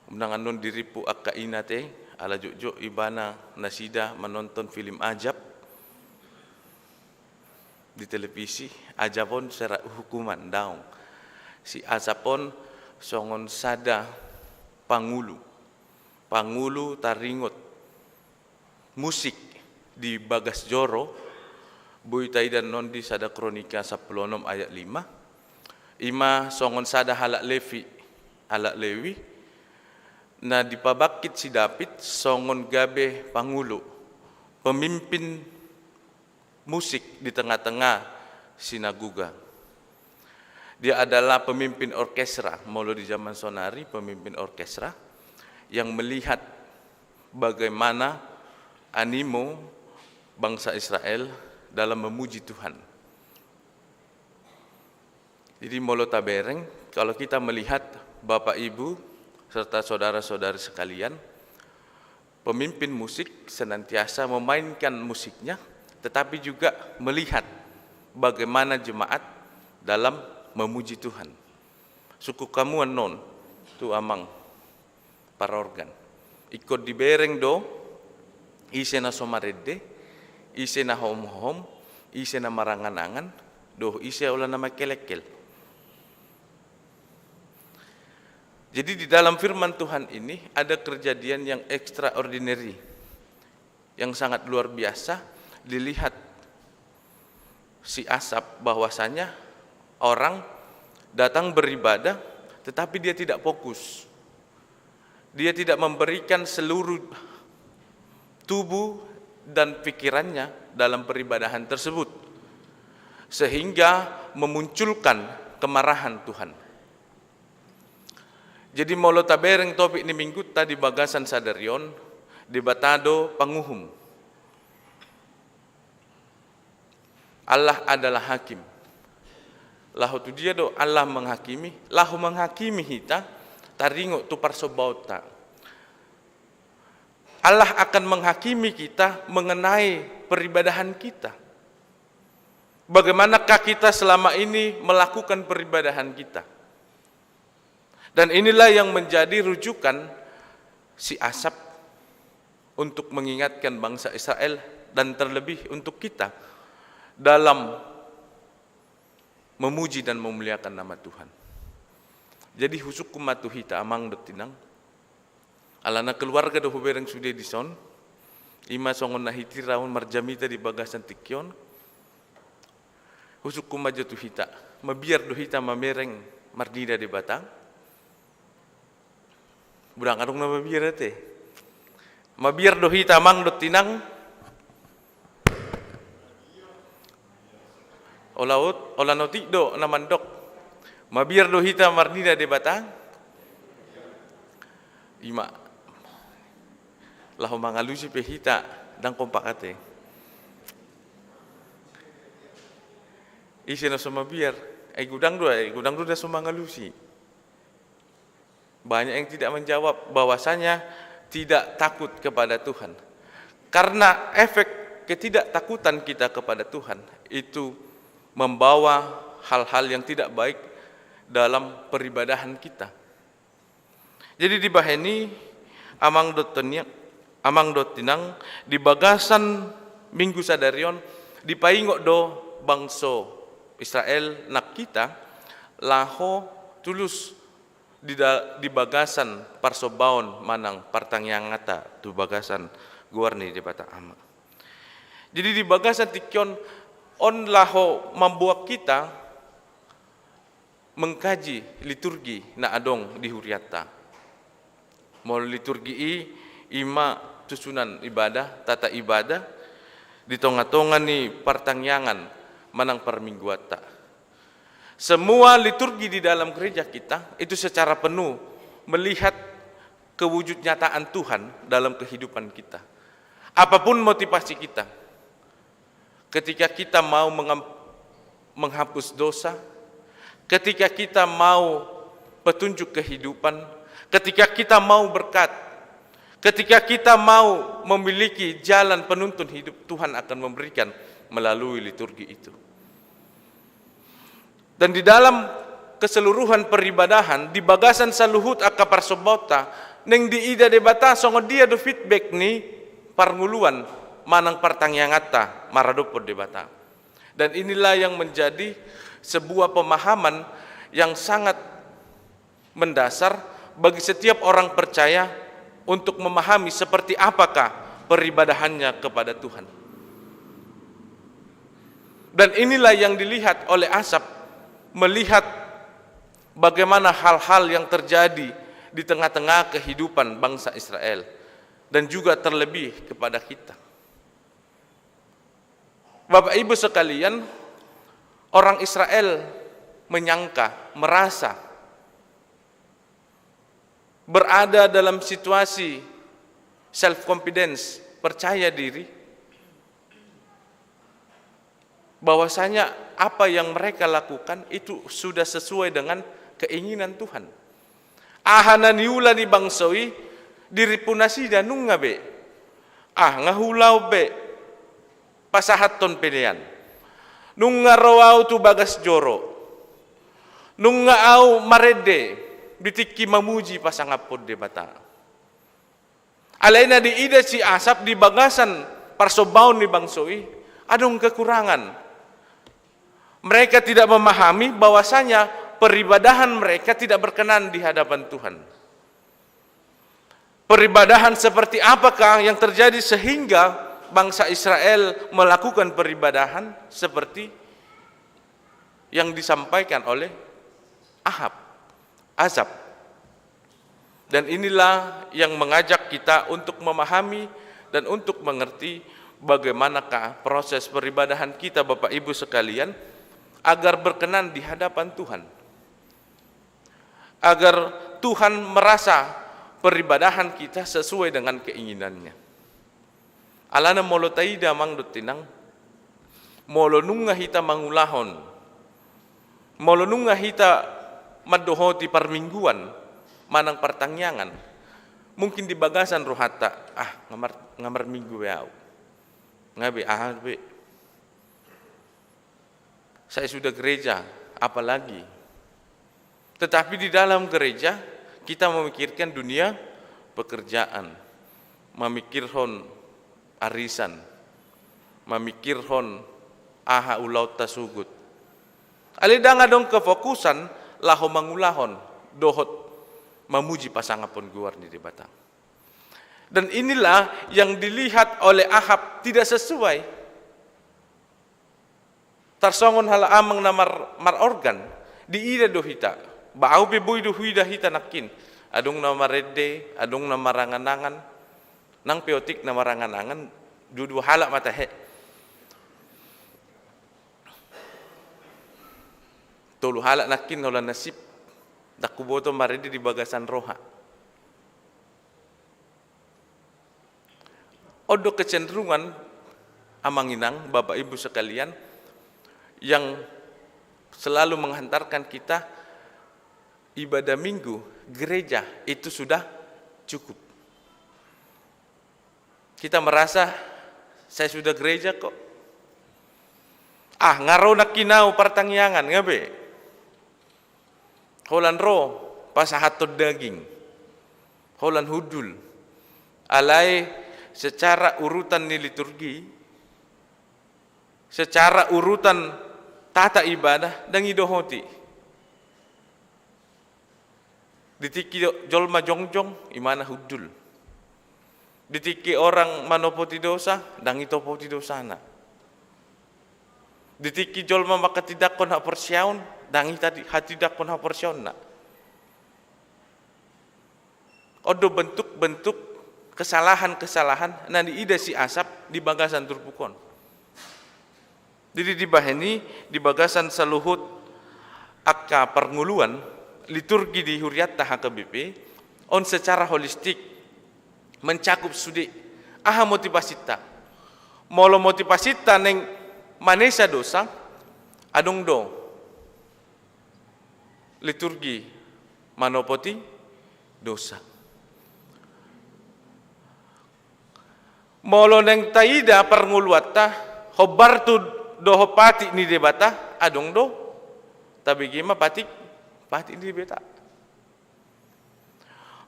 Unang annon dirimpu angka ina te, ala jotjot ibana nasida manonton film ajab di televisi, ajab on sera hukuman, daong. Si Asap on songon sada pangulu, pangulu taringot musik di bagas joro, boi taida annon di sada Kronika sampulu onom ayat lima, ima songon sada halak Levi, halak Lewi, na dipabangkit si David songon gabe pangulu, pemimpin musik di tengah-tengah sinagoga. Dia adalah pemimpin orkestra, molo di zaman sonari pemimpin orkestra yang melihat bagaimana animo bangsa Israel dalam memuji Tuhan. Jadi molo tabereng, kalau kita melihat Bapak Ibu serta saudara-saudari sekalian, pemimpin musik senantiasa memainkan musiknya, tetapi juga melihat bagaimana jemaat dalam memuji Tuhan. Sungkun hamu annon tu amang parorgan. Ingkon dibereng do ise na so marende, ise na hohom-hohom, ise na marangan-angan, dohot ise ola na mangkelengkel. Jadi di dalam firman Tuhan ini ada kejadian yang extraordinary, yang sangat luar biasa dilihat si Asap, bahwasanya orang datang beribadah tetapi dia tidak fokus. Dia tidak memberikan seluruh tubuh dan pikirannya dalam peribadahan tersebut, sehingga memunculkan kemarahan Tuhan. Jadi molo tabereng topik ni mingguta di bagasan sadari on, Debata do panguhum. Allah adalah hakim. Laho tu dia do Allah menghakimi? Laho menghakimi hita taringot tu parsombaonta. Allah akan menghakimi kita mengenai peribadahan kita. Bagaimanakah kita selama ini melakukan peribadahan kita? Dan inilah yang menjadi rujukan si Asap untuk mengingatkan bangsa Israel dan terlebih untuk kita dalam memuji dan memuliakan nama Tuhan. Jadi husungkun ma tu hita amang dohot inang, alana keluarga do hubereng sude dison, ima songon na hitier ahu marjamita di bagasan tingki on. Husungkun ma jo tu hita, mabiar do hita mamereng marnida Debata? Godang adong na mabiar ate. Mabiar do hita amang dohot inang? Ola ot-, ola na otik do na mandok mabiar do hita marnida Debata? Ima. Laho mangalusi pe hita ndang kompak ate. Ise na so mabiar? Ai godang do, ai godang do na so mangalusi. Banyak yang tidak menjawab bahwasanya tidak takut kepada Tuhan. Karena efek ketidaktakutan kita kepada Tuhan itu membawa hal-hal yang tidak baik dalam peribadahan kita. Jadi dibahen i amang dohot ni-, amang dohot inang, di bagasan minggu sadari on dipaingot do bangso Israel nang hita laho tulus di da-, di bagasan parsombaon manang partangianganta tu bagasan goar ni Debata Ama. Jadi di bagasan tingki on, on laho mamboan hita mengkaji liturgi na adong di hurianta. Molo liturgi i ima susunan ibadah, tata ibadah, di tonga-tonga ni partangiangan manang parmingguanta. Semua liturgi di dalam gereja kita itu secara penuh melihat kewujud nyataan Tuhan dalam kehidupan kita. Apapun motivasi kita, ketika kita mau mengam-, menghapus dosa, ketika kita mau petunjuk kehidupan, ketika kita mau berkat, ketika kita mau memiliki jalan penuntun hidup, Tuhan akan memberikan melalui liturgi itu. Dan di dalam keseluruhan peribadahan, di bagasan saluhut angka parsombaonta, naeng diida Debata songon dia do feedback ni parngoluan manang partangianganta maradophon Debata. Dan inilah yang menjadi sebuah pemahaman yang sangat mendasar bagi setiap orang percaya untuk memahami seperti apakah peribadahannya kepada Tuhan. Dan inilah yang dilihat oleh Asaf, melihat bagaimana hal-hal yang terjadi di tengah-tengah kehidupan bangsa Israel, dan juga terlebih kepada kita. Bapak Ibu sekalian, orang Israel menyangka, merasa berada dalam situasi self confidence, percaya diri, bahwasanya apa yang mereka lakukan itu sudah sesuai dengan keinginan Tuhan. Aha na niula ni bangso i, diripu nasida nunga be. Ah, nga huula on be pasahathon pelean. Nunga ro au tu bagas joro. Nunga au marende di tingki mamuji pasangaphon Debata. Alai na diida si Asaf di bagasan parsombaon ni bangso i, adong kekurangan. Mereka tidak memahami bahwasanya peribadahan mereka tidak berkenan di hadapan Tuhan. Peribadahan seperti apakah yang terjadi sehingga bangsa Israel melakukan peribadahan seperti yang disampaikan oleh Ahab, Asaf? Dan inilah yang mengajak kita untuk memahami dan untuk mengerti bagaimanakah proses peribadahan kita, Bapak Ibu sekalian, agar berkenan di hadapan Tuhan. Agar Tuhan merasa peribadahan kita sesuai dengan keinginan-Nya. Alana molo taida, amang dohot inang, molo nunga hita mangulahon, molo nunga hita mandohoti parmingguan manang partangiangan, mungkin di bagasan rohanta, ah, nga mar-, nga marminggu be au. Nga be, aha be. Saya sudah gereja, apalagi. Tetapi di dalam gereja, kita memikirkan dunia pekerjaan, mamikirhon arisan, mamikirhon aha ulaonta sogot. Alai ndang adong kefokusan laho mangulahon dohot mamuji pasangaphon goar ni Debata. Dan inilah yang dilihat oleh Ahab tidak sesuai. Tarsongon halak amang na mar-, marorgan, diida do hita. Ba au pe boi do huida hita nangkin. Adong na marende, adong na marangan-angan. Nang pe otik na marangan-angan, dua-dua halak ma tahe. Tolu halak nangkin holan na sip. Ndang huboto marende di bagasan roha. On do kecenderungan, amang inang, bapak ibu sekalian, yang selalu menghantarkan kita ibadah minggu gereja itu sudah cukup. Kita merasa, "Saya sudah gereja kok. Ah, nga ro nangkin au partangiangan, nga be. Holan ro pasahathon daging, holan hundul." Alai secara urutan ni liturgi, secara urutan tata ibadah, ndang idohoti. Di tingki jolma jongjong, imana hundul. Di tingki orang manopoti dosa, ndang itopoti dosana. Di tingki jolma manghatindanghon haporseaon, ndang i tadi hatindanghon haporseaonna. On do bentuk-bentuk kesalahan-kesalahan na niida si Asap di bagasan turpuk on. Jadi dibahen i, di bagasan saluhut angka parngoluan, liturgi di hurianta H K B P on secara holistik mencakup sude. Aha motivasinta? Molo motivasinta naeng manesa dosa, adong do liturgi manopoti dosa. Molo naeng taida parngoluanta hombar tu dohot patik ni Debata, adong do tabege ma patik, patik ni Debata.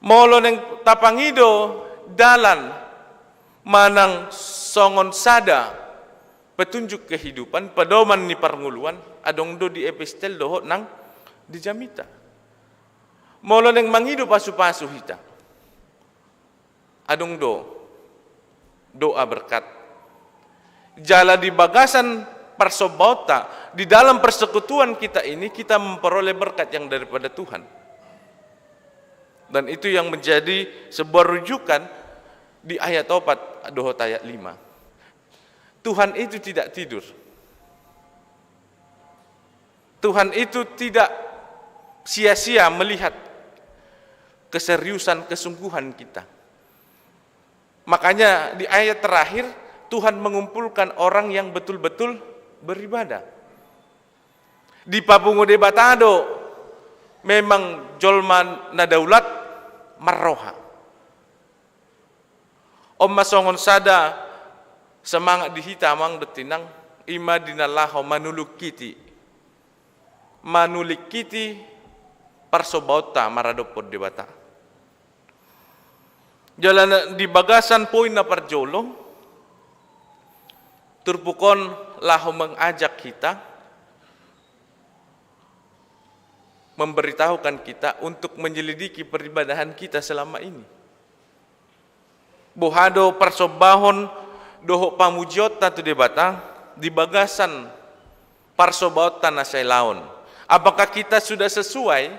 Molo naeng tapangido dalan manang songon sada petunjuk kehidupan, pedoman ni parngoluan, adong do di epistel dohot nang di jamita. Molo naeng mangido pasupasu hita, adong do doa berkat. Jala di bagasan parsombaonta, di dalam persekutuan kita ini, kita memperoleh berkat yang daripada Tuhan. Dan itu yang menjadi sebuah rujukan di ayat opat dohot ayat lima. Tuhan itu tidak tidur. Tuhan itu tidak sia-sia melihat keseriusan, kesungguhan kita. Makanya di ayat terakhir, Tuhan mengumpulkan orang yang betul-betul beribadah. Dipapungu Debata do memang jolma na daulat marroha. On ma songon sada semangat di hita, amang dohot inang, i ma di na laho manulingkiti, manulingkiti parsombaonta maradophon Debata. Jala na, di bagasan poin na parjolo, turpuk on laho mengajak hita, memberitahukan kita untuk menyelidiki peribadahan kita selama ini. Boha do parsombahon dohot pamujionta tu Debata di bagasan parsombaonta na sailaon? Apakah kita sudah sesuai?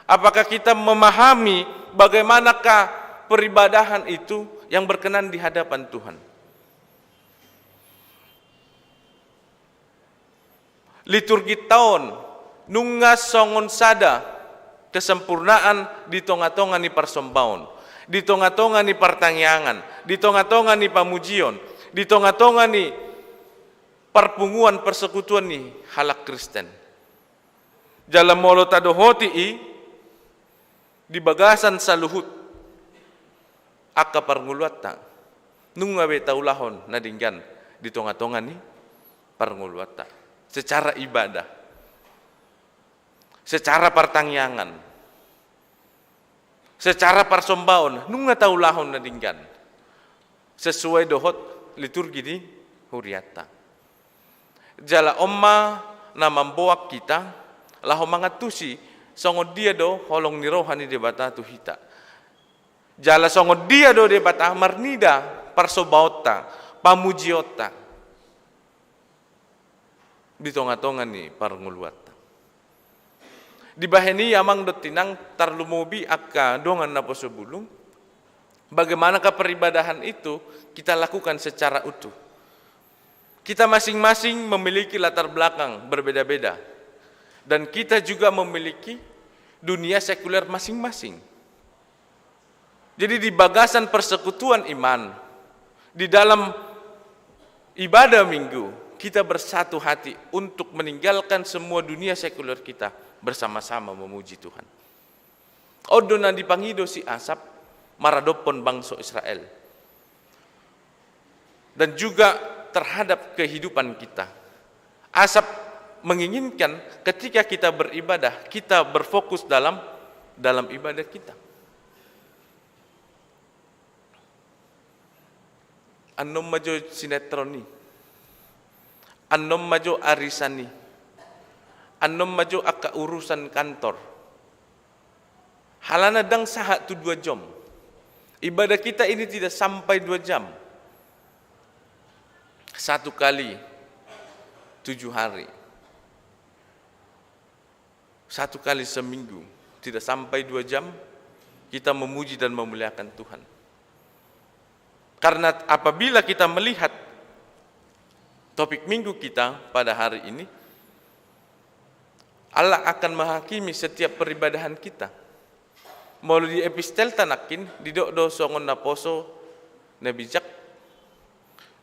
Apakah kita memahami bagaimanakah peribadahan itu yang berkenan di hadapan Tuhan? Liturginta on nunga songon sada kesempurnaan di tonga-tonga ni parsombaon, di tonga-tonga ni partangiangan, di tonga-tonga ni pamujion, di tonga-tonga ni parpunguan persekutuan ni halak Kristen. Jala molo tadohoti i, di bagasan saluhut angka parngoluanta, nunga be taulahon na denggan di tonga-tonga ni parngoluanta. Secara ibadah, secara partangiangan, secara parsombaon, nunga taulahon na denggan sesuai dohot liturgi ni hurianta. Jala on ma na mamboan hita laho mangantusi songon dia do holong ni roha ni Debata tu hita. Jala songon dia do Debata marnida parsombaonta, pamujionta di tonga-tonga ni parngoluanta. Dibahen i, amang dohot inang, tarlumobi angka dongan naposobulung, bagaimanakah peribadahan itu kita lakukan secara utuh? Kita masing-masing memiliki latar belakang berbeda-beda, dan kita juga memiliki dunia sekuler masing-masing. Jadi, di bagasan persekutuan iman, di dalam ibadah Minggu, kita bersatu hati untuk meninggalkan semua dunia sekuler kita, bersama-sama memuji Tuhan. On do na dipangido si Asap maradophon bangso Israel, dan juga terhadap kehidupan kita. Asap menginginkan ketika kita beribadah, kita berfokus dalam, dalam ibadah kita. Annon ma jo sinetron i, annon ma jo arisan i, annon ma jo angka urusan kantor. Halana ndang sahat tu dua jam. Ibadah kita ini tidak sampai dua jam. Satu kali tujuh hari. Satu kali seminggu. Tidak sampai dua jam kita memuji dan memuliakan Tuhan. Karena apabila kita melihat Topik minggu kita pada hari ini, Allah akan menghakimi setiap peribadahan kita. Molo di epistelta nangkin, didok do songon naposo na bijak,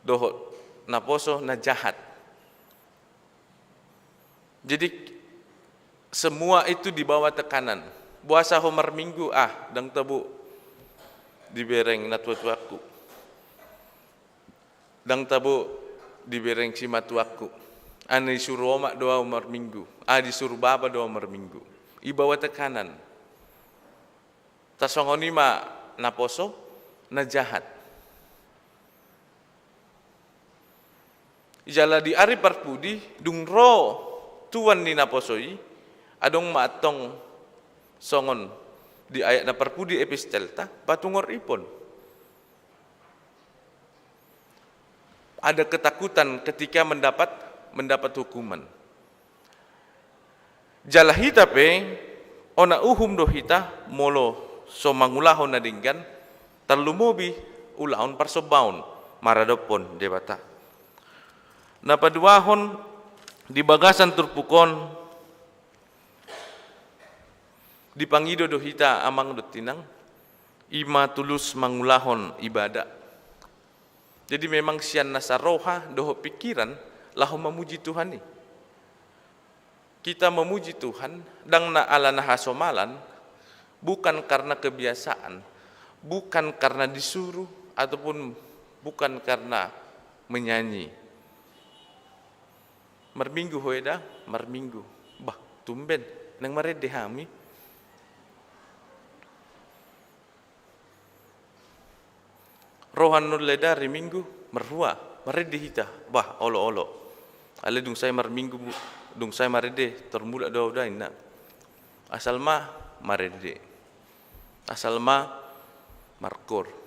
dohot naposo na jahat. Jadi, semua itu di bawah tekanan. Boasa ho marminggu, ah, ndang tabo dibereng natuatuangku. Ndang tabo dibereng simatuangku. Ah, disuru omak do au marminggu. Ah, disuru bapa do au marminggu. Di bawah tekanan. Tasongon i ma naposo na jahat. Jala di ari parpudi, dung ro tuan ni naposo i, adong ma antong songon di ayat na parpudi epistelta, patungor ipon. Ada ketakutan ketika mendapat, mendapat hukuman. Jala hita pe, ona uhum do hita, molo so mangulahon na denggan, tarlumobi ulaon parsombaon maradophon Debata. Na paduahon, di bagasan turpuk on, dipangido do hita amang dohot inang, i ma tulus mangulahon ibadah. Jadi memang sian nasa roha dohot pikiran laho mamuji Tuhan i. Kita memuji Tuhan, ndang na alana hasomalan, bukan karena kebiasaan, bukan karena disuruh, ataupun bukan karena menyanyi. Marminggu ho eda, marminggu. Bah, tumben, naeng marende hami. Roha nuaeng eda ari Minggu, marhua, marende hita. Bah, olo-olo. Alai dung sae marminggu, dung sae marende, tor mulak do au da inna. Asal ma marende. Asal ma markoor.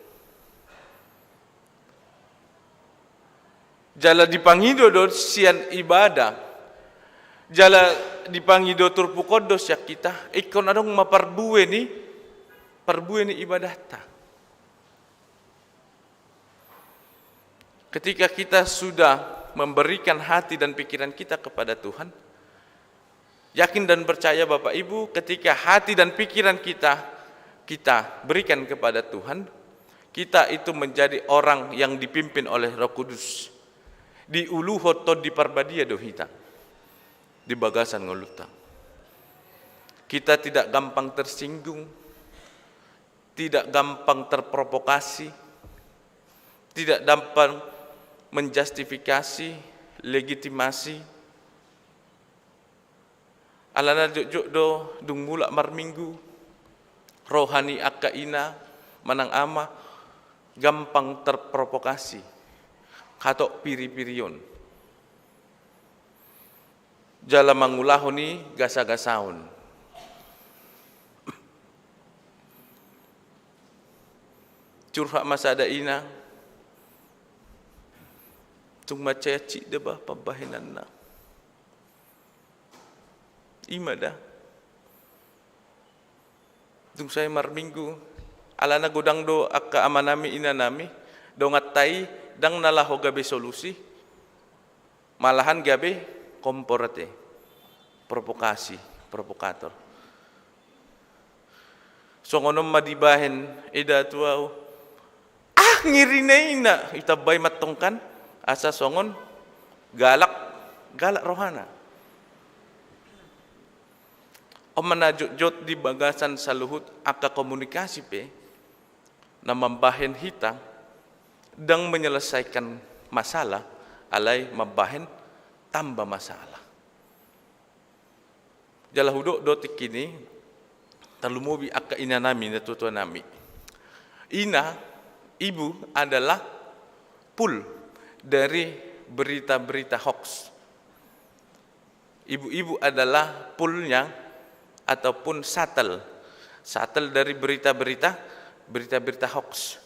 Jala dipangido do sian ibadah. Jala dipangido turpuk on do sian hita, ingkon adong ma parbue ni, parbue ni ibadahta. Ketika kita sudah memberikan hati dan pikiran kita kepada Tuhan, yakin dan percaya Bapak Ibu, ketika hati dan pikiran kita, kita berikan kepada Tuhan, kita itu menjadi orang yang dipimpin oleh Roh Kudus. Diuluhon Tondi Parbadia do hita di bagasan ngolunta. Kita tidak gampang tersinggung, tidak gampang terprovokasi, tidak gampang menjustifikasi, legitimasi. Alana jotjot do dung mulak marminggu, roha ni angka ina manang ama gampang terprovokasi, hatop piripirion. Jala mangulahon i gasagasaon. Curhat ma sada ina, tung mansai hansit do bah pambahenanna. I ma da. Dung sae marminggu, alana godang do angka amanami inanami, donganta i ndang na laho gabe solusi, malahan gabe kompor ate, provokasi, provokator. Songon on ma dibahen eda tu au, ah, ngirina i na, itambai ma antong kan, asa songon galak, galak rohana. On ma na jotjot di bagasan saluhut angka komunikasi pe, na mambahen hita ndang menyelesaikan masalah, alai mambahen tamba masalah. Jala hudok do tingki i, tarlumobi angka inanami, natuatuanami. Ina, ibu adalah pool dari berita-berita hoax. Ibu-ibu adalah poolnya ataupun shuttle. Shuttle dari berita-berita, berita-berita hoax.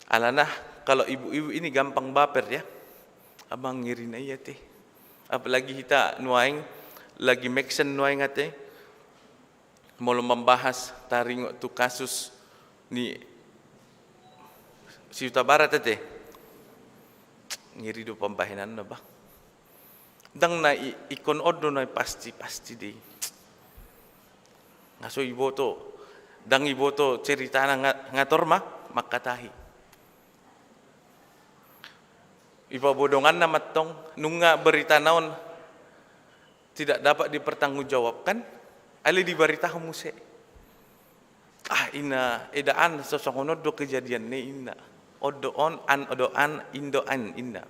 Alana kalau ibu-ibu ini gampang baper ya. Amang, ngirina i ate. Apalagi hita nuaeng lagi meksen nuaeng ate. Molo mambahas taringot tu kasus ni si Hutabarat ate. Ngeri do pambahenanna, bah. Ndang na i-, ingkon on do na pasti-pasti dei. Nga so iboto, ndang iboto ceritana nga, nga tor ma mangkatahi. Ipaboa donganna mantong, nunga beritana on tidak dapat dipertanggungjawabkan, alai dibaritahon muse. Ah, inna, eda an, so songon on do kejadianna, inna. On do on, an do an, in do an, inna.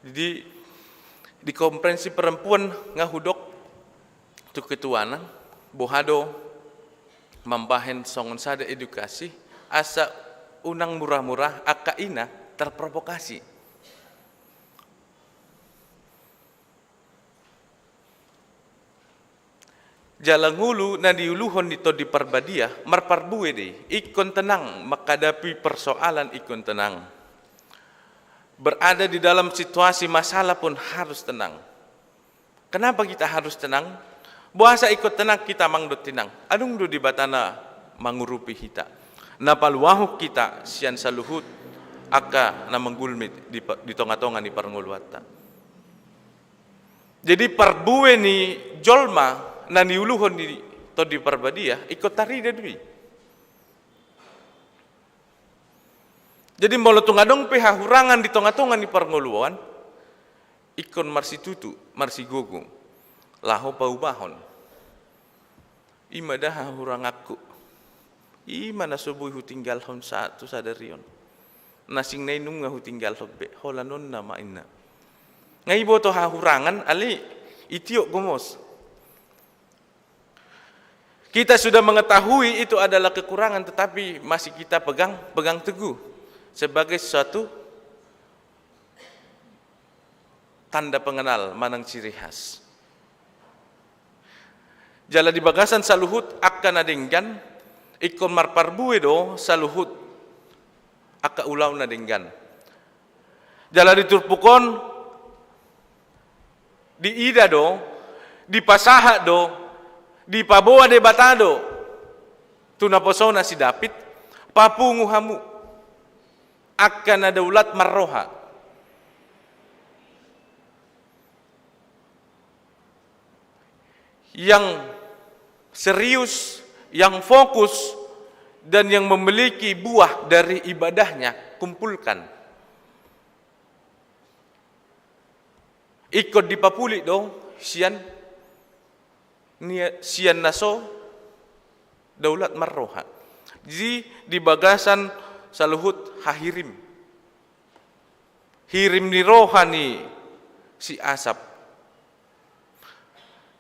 Jadi, di konferensi perempuan nga hudok tu ketuana, boha do mambahen songon sada edukasi, asa unang mura-mura angka ina terprovokasi. Jala ngolu na niuluhon ni Tondi Parbadia, marparbue dei, ingkon tenang menghadapi persoalan, ingkon tenang. Berada di dalam situasi masalah pun harus tenang. Kenapa kita harus tenang? Boasa ingkon tenang hita, amang dohot inang? Adong do Debata na mangurupi hita, na paluahon hita sian saluhut angka na manggulmit di pa-, di tonga-tonga ni parngoluanta. Jadi, parbue ni jolma na niuluhon ni Tondi Parbadia ingkon tarida do i. Jadi, molo tung adong pe hahurangan di tonga-tonga ni parngoluon, ingkon marsitutu, marsigogo, laho paubahon. I ma da hahuranganku. I ma na so boi hutinggalhon sa-, tu sadari on. Na asing na i nunga hutinggalhon be, holan on nama, inna. Nga iboto hahurangan, alai itiop gomos. Kita sudah mengetahui itu adalah kekurangan, tetapi masih kita pegang, pegang teguh sebagai suatu tanda pengenal manang ciri khas. Jala di bagasan saluhut angka na denggan, ingkon marparbue do saluhut angka ulaon na denggan. Jala di turpuk on, diida do, dipasahat do, dipaboa Debata do tu naposona si Daud, papungu hamu angka na daulat marroha. Yang serius, yang fokus, dan yang memiliki buah dari ibadahnya, kumpulkan. Ingkon dipapulik do sian ni-, sian na so daulat marroha. Jadi, di bagasan saluhut hahirim. Hirim ni roha ni si Asap.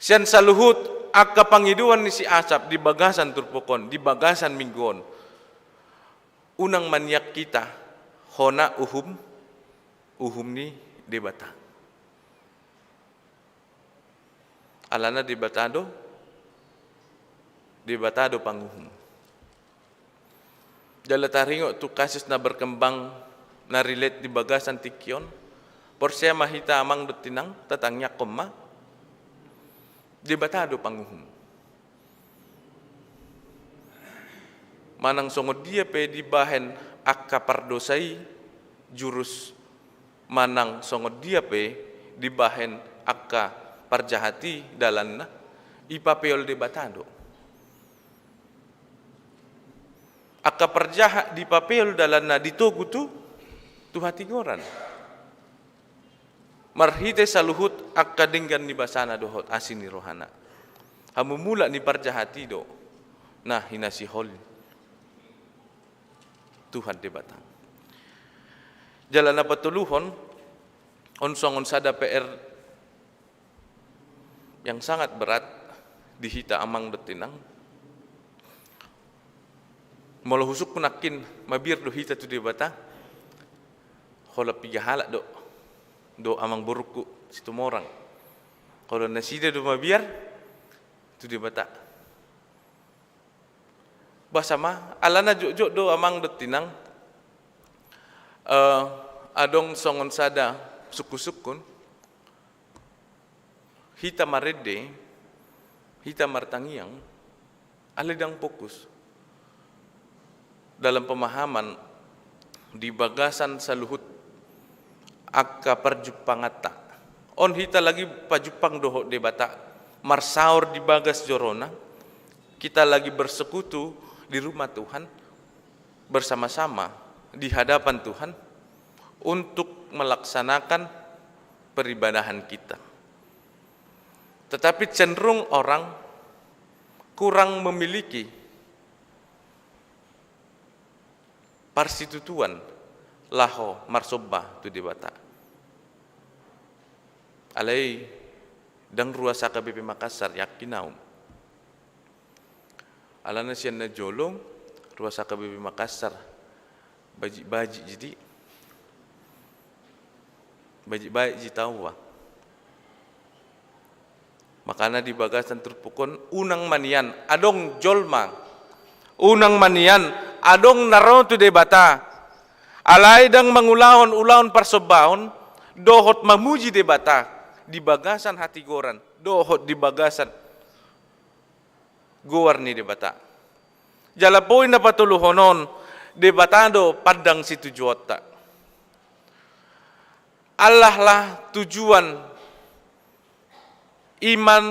Sian saluhut angka pangidoan ni si Asap di bagasan turpuk on, di bagasan minggu on. Unang maniak hita hona uhum, uhum ni Debata. Alana Debata do, Debata do panguhum. Jala taringot tu kasus na berkembang na relate di bagasan tingki on, porsea ma hita amang dohot inang, tatangiangkon ma, Debata do panguhum. Manang songon dia pe dibahen angka pardosa i jurus, manang songon dia pe dibahen angka parjahat i dalanna, dipapeol Debata do. Angka parjahat dipapeol dalanna, ditogu tu, tu hatigoran. Marhite saluhut angka denggan ni basana dohot asi ni rohana. Hamumulak ni parjahat i do na hinasihol Tuhan Debata. Jala na patoluhon, on songon sada P R yang sangat berat di hita amang dohot inang. Molo husungkun nangkin, mabiar do hita tu Debata, holan piga halak do, do amang borungku Situmorang. Holan nasida do mabiar tu Debata. Boasa ma, alana jotjot do amang dohot inang, eh, adong songon sada sungkunsungkun, hita marende, hita martangiang, alai ndang fokus dalam pemahaman di bagasan saluhut angka parjumpanganta. On hita lagi pajumpang dohot Debata, marsaor di bagas joroNa, kita lagi bersekutu di rumah Tuhan, bersama-sama di hadapan Tuhan untuk melaksanakan peribadahan kita. Tetapi cenderung orang kurang memiliki parsitutuan laho marsomba tu Debata. Alai ndang ruas H K B P Makassar, yakin au. Alana sian na jolo ruas H K B P Makassar bajik-bajik jadi. Bajik-bajik jitaua. Makana di bagasan turpuk on, unang ma nian adong jolma, unang ma nian adong na ro tu Debata, alai ndang mangulahon ulaon parsombaon dohot mamuji Debata di bagasan hatigoran dohot di bagasan goar ni Debata. Jala poin na patoluhon on, Debata do pandang situjuonta. Allahlah tujuan iman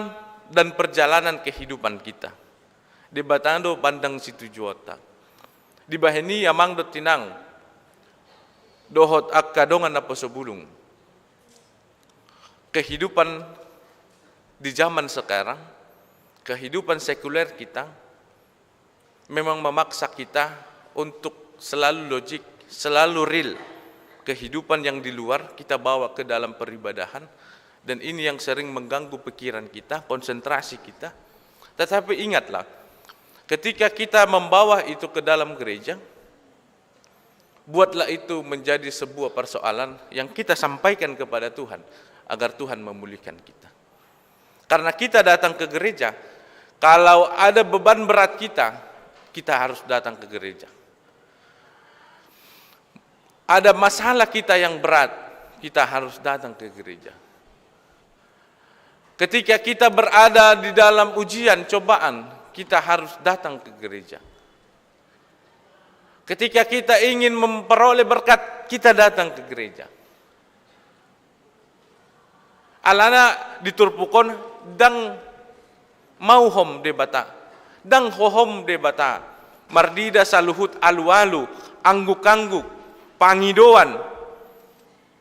dan perjalanan kehidupan kita. Debata do pandang situjuonta. Dibahen i, amang dohot inang, dohot angka dongan naposo bulung, kehidupan di zaman sekarang, kehidupan sekuler kita, memang memaksa kita untuk selalu logik, selalu real. Kehidupan yang di luar kita bawa ke dalam peribadahan, dan ini yang sering mengganggu pikiran kita, konsentrasi kita. Tetapi ingatlah, ketika kita membawa itu ke dalam gereja, buatlah itu menjadi sebuah persoalan yang kita sampaikan kepada Tuhan, agar Tuhan memulihkan kita. Karena kita datang ke gereja, kalau ada beban berat kita, kita harus datang ke gereja. Ada masalah kita yang berat, kita harus datang ke gereja. Ketika kita berada di dalam ujian, cobaan, kita harus datang ke gereja. Ketika kita ingin memperoleh berkat, kita datang ke gereja. Alana di turpuk on, ndang mauhom Debata, ndang hohom Debata, marnida saluhut alualu, angguk-angguk, pangidoan,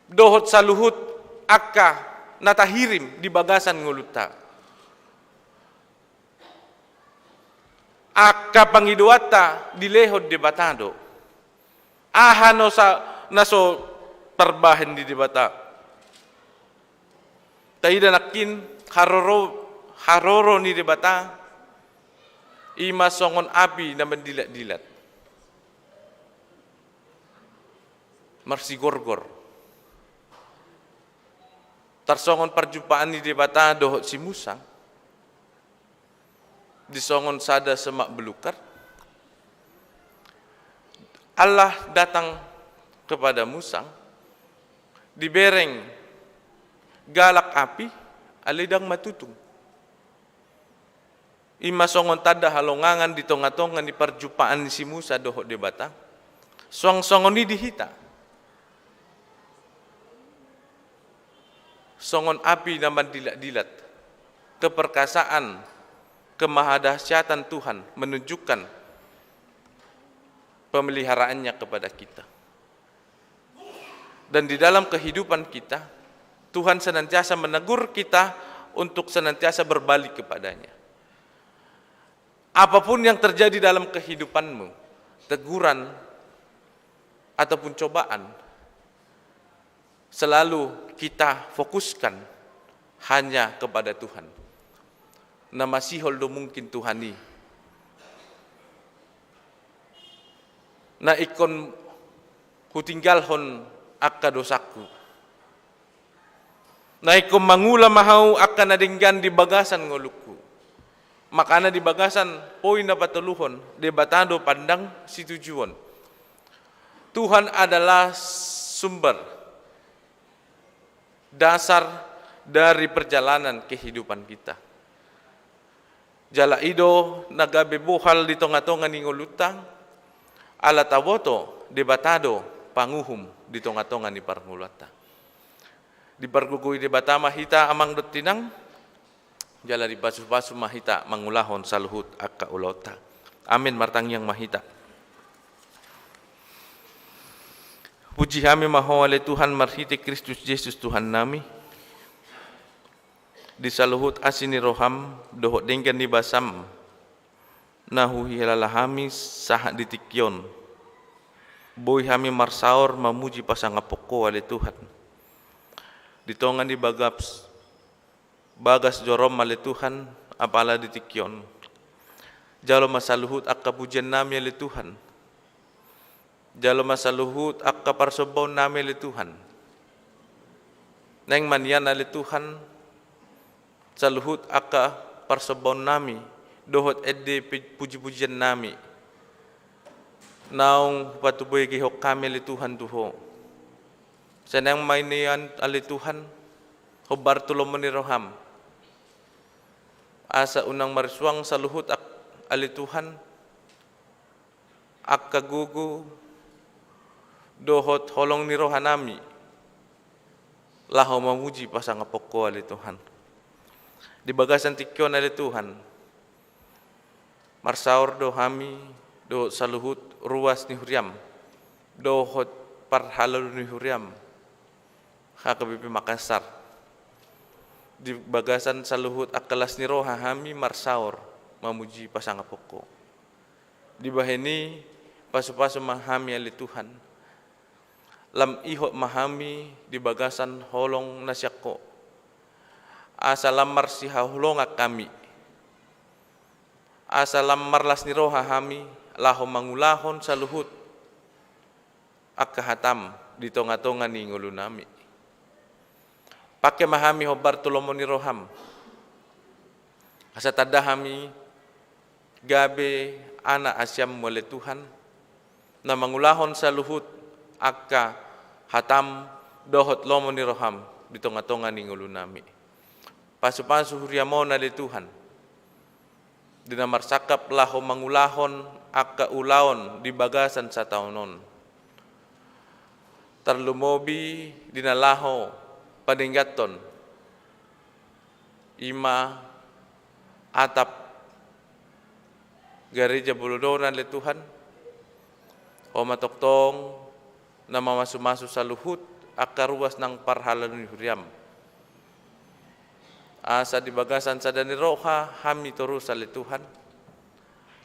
dohot saluhut angka na tahirim di bagasan ngolunta. Angka pangidoanta dilehon Debata do. Aha na so, na so tarbahen di Debata? Taida nangkin haroro, haroro ni Debata i ma songon api na mandilat-dilat, marsigorgor. Tarsongon parjumpaan ni Debata dohot si Musa, disongon sada semak belukar, Allah datang kepada Musa, dibereng galak api, alai ndang matutung. I ma songon tanda halongangan di tonga-tonga ni parjumpaan ni si Musa dohot Debata. Suang songon i di hita. Songon api na mandilat-dilat. Keperkasaan, kemaha dahsyatan Tuhan menunjukkan pemeliharaannya kepada kita. Dan di dalam kehidupan kita, Tuhan senantiasa menegur kita untuk senantiasa berbalik kepada-Nya. Apapun yang terjadi dalam kehidupanmu, teguran ataupun cobaan, selalu kita fokuskan hanya kepada Tuhan. Na masihol do mungkin Tuhan i, na ingkon hutinggalhon angka dosangku, na ingkon mangula ma ahu angka na denggan di bagasan ngolungku. Makana di bagasan poin na patoluhon, Debata do pandang situjuon. Tuhan adalah sumber dasar dari perjalanan kehidupan kita. Jala i do na gabe bohal di tonga-tonga ni ngolunta, ala taboto Debata do panguhum di tonga-tonga ni parngoluanta. Dipargogoi Debata ma hita amang dohot inang, jala dipasupasu ma hita mangulahon saluhut angka ulaonta. Amin. Martangiang ma hita. Puji hami ma Ho ale Tuhan marhite Kristus Jesus Tuhannami. Di saluhut asi ni roham dohot denggan ni basam na huhilala hami sahat di tingki on, boi hami marsaor mamuji pasangaphon Ho ale Tuhan. Di tonga ni bagas, bagas jorom ale Tuhan, apala di tingki on. Jalo ma saluhut angka pujiannami ale Tuhan. Jalo ma saluhut angka parsombaonnami ale Tuhan. Naeng ma nian ale Tuhan, saluhut angka parsombaonnami dohot ende pi-, puji-pujiannami naung patubegehon hami ale Tuhan tu Ho. Sai naeng ma nian ale Tuhan, hombar tu lomo ni roham. Asa unang marsuang saluhut ak-, ale Tuhan, angka gogo dohot holong ni rohanami, laho mamuji pasangaphon Ho ale Tuhan. Di bagasan tingki on ale Tuhan, marsaor do hami dohot saluhut ruas ni huriam dohot parhalado ni huriam, H K B P Makassar. Di bagasan saluhut angka las ni roha hami marsaor mamuji pasangaphon Ho. Dibahen i, pasupasu ma hami ale Tuhan. Lam ihot ma hami di bagasan holong na sian Ho. Asa lam marsihaholongan hami. Asa lam marlas ni roha hami, laho mangulahon saluhut angka hatam di tonga-tonga ni ngolunami. Pangke ma hami hombar tu lomo ni roham. Asa tanda hami gabe anak asiammu ale Tuhan, na mangulahon saluhut angka hatam dohot lomo ni roham di tonga-tonga ni ngolunami. Pasupasu huriam on ale Tuhan, di na marsangkap laho mangulahon angka ulaon di bagasan sataon on. Tarlumobi di na laho padengganhon, i ma atap gareja bolon on ale Tuhan. Ho ma tongtong na mamasu-masu saluhut angka ruas nang parhalado ni huriam. Asa di bagasan sada ni roha hami torus ale Tuhan,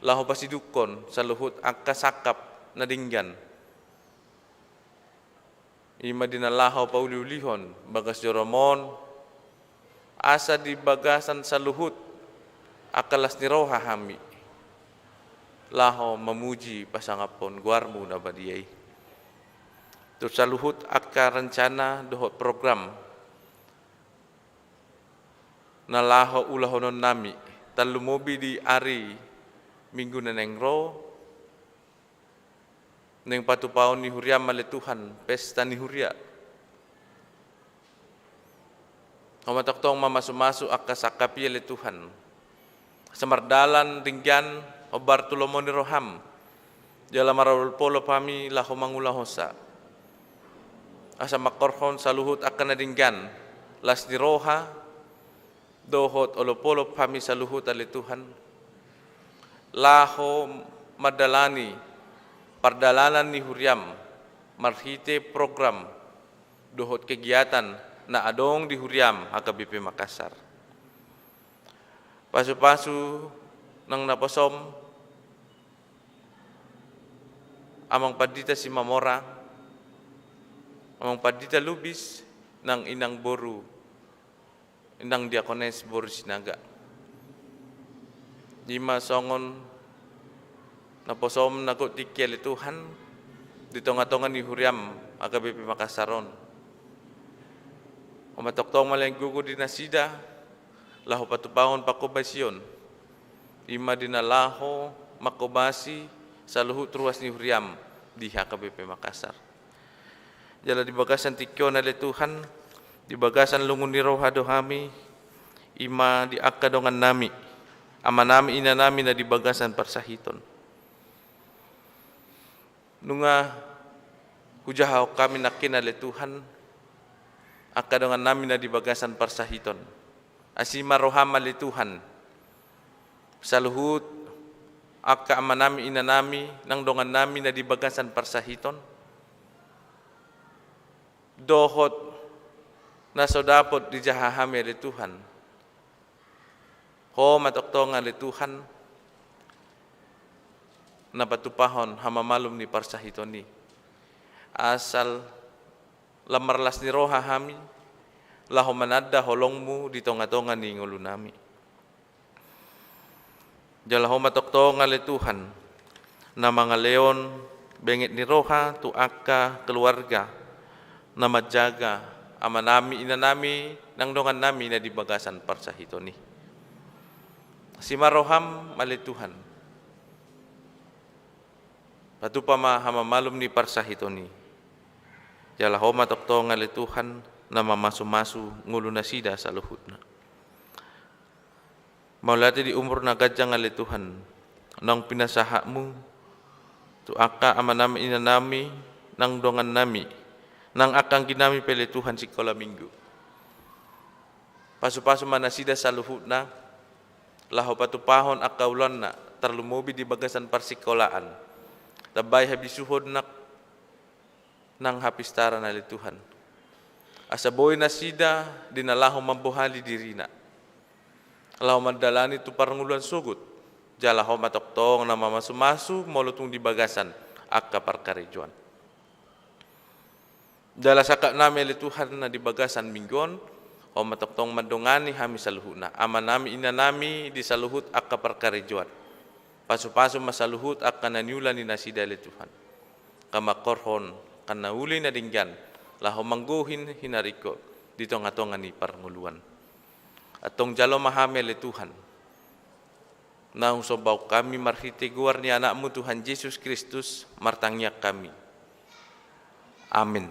laho pasidukkon saluhut angka sangkap na denggan. I ma di na laho pauliulihon bagas jorom on, asa di bagasan saluhut angka las ni roha hami, laho mamuji pasangaphon goarmu na badia i. Tu saluhut angka rencana dohot program na laho ulahononnami, tarlumobi di ari Minggu na naeng ro, naeng patupaon ni huriam ale Tuhan, pesta ni huria. Ho ma tongtong mamasu-masu angka sangkap i ale Tuhan. Asa mardalan denggan hombar tu lomo ni roham. Jala marolopolop hami laho mangulahonsa. Asa mangkorhon saluhut angka na denggan, las ni roha, dohot olopolop hami saluhut ale Tuhan, laho mandalani pardalanan ni huriam marhite program dohot kegiatan na adong di huriam H K B P Makassar. Pasupasu nang naposom Amang Pandita Simamora, Amang Pandita Lubis, nang inang boru, inang diakones boru Sinaga. I ma songon naposom na gok tingki ale Tuhan, di tonga-tonga ni huriam H K B P Makassar on. Ho ma tongtong ma lehon gogo di nasida, laho patupaon panghobasion. I ma di na laho manghobasi saluhut ruas ni huriam di H K B P Makassar. Jala di bagasan tingki on ale Tuhan, di bagasan lungun ni roha do hami, i ma di angka dongannami, amanami, inanami na di bagasan parsahiton. Nunga Hujahahon hami nangkin ale Tuhan, angka dongannami na di bagasan parsahiton. Asi ma roham ale Tuhan, saluhut angka amanami inanami nang dongannami na di bagasan parsahiton, dohot na so dapot dijaha hami ale Tuhan. Ho ma tongtong ale Tuhan, na patupahon hamamalum ni parsahiton i. Asal lam marlas ni roha hami, laho mananda holongmu di tonga-tonga ni ngolunami. Jala ho ma tongtong ale Tuhan, na mangalehon benget ni roha tu angka keluarga, na manjaga amanami inanami nang dongannami na di bagasan parsahiton i. Asi ma roham ale Tuhan, patupa ma hamamalum ni parsahiton i. Jala ho ma tongtong ale Tuhan, na mamasu-masu ngolu nasida saluhutna. Mauliate di umur na ganjang ale Tuhan, naung pinasahatmu tu angka amanami inanami nang dongannami, nang angka angginami pe ale Tuhan sikola minggu. Pasu-pasu ma nasida saluhutna, laho patupahon angka ulaonna, tarlumobi di bagasan parsikolaan. Tambai habisuhon nang nang hapistaran ale Tuhan. Asa boi nasida di na laho mambohali dirina, laho mandalani tu parngoluan sogot. Jala ho ma tongtong na mamasu-masu molo tung di bagasan angka parkarejoan. Jala sangkapnami ale Tuhan na di bagasan minggu on, ho ma tongtong mandongani hami saluhutna, amanami inanami di saluhut angka parkarejoan. Pasu-pasu ma saluhut angka na niula ni nasida ale Tuhan. Angka mangkorhon, angka na uli na denggan, laho manggohi hinaringkot di tonga-tonga ni parngoluan. Antong jalo ma hami ale Tuhan. Naung sombaon hami marhite goar ni Anakmu Tuhan Jesus Kristus, martangiang hami. Amin.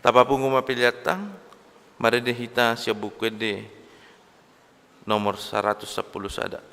Tapapungu ma peleanta, marende hita sian Buku Ende nomor saratus sampulu sada.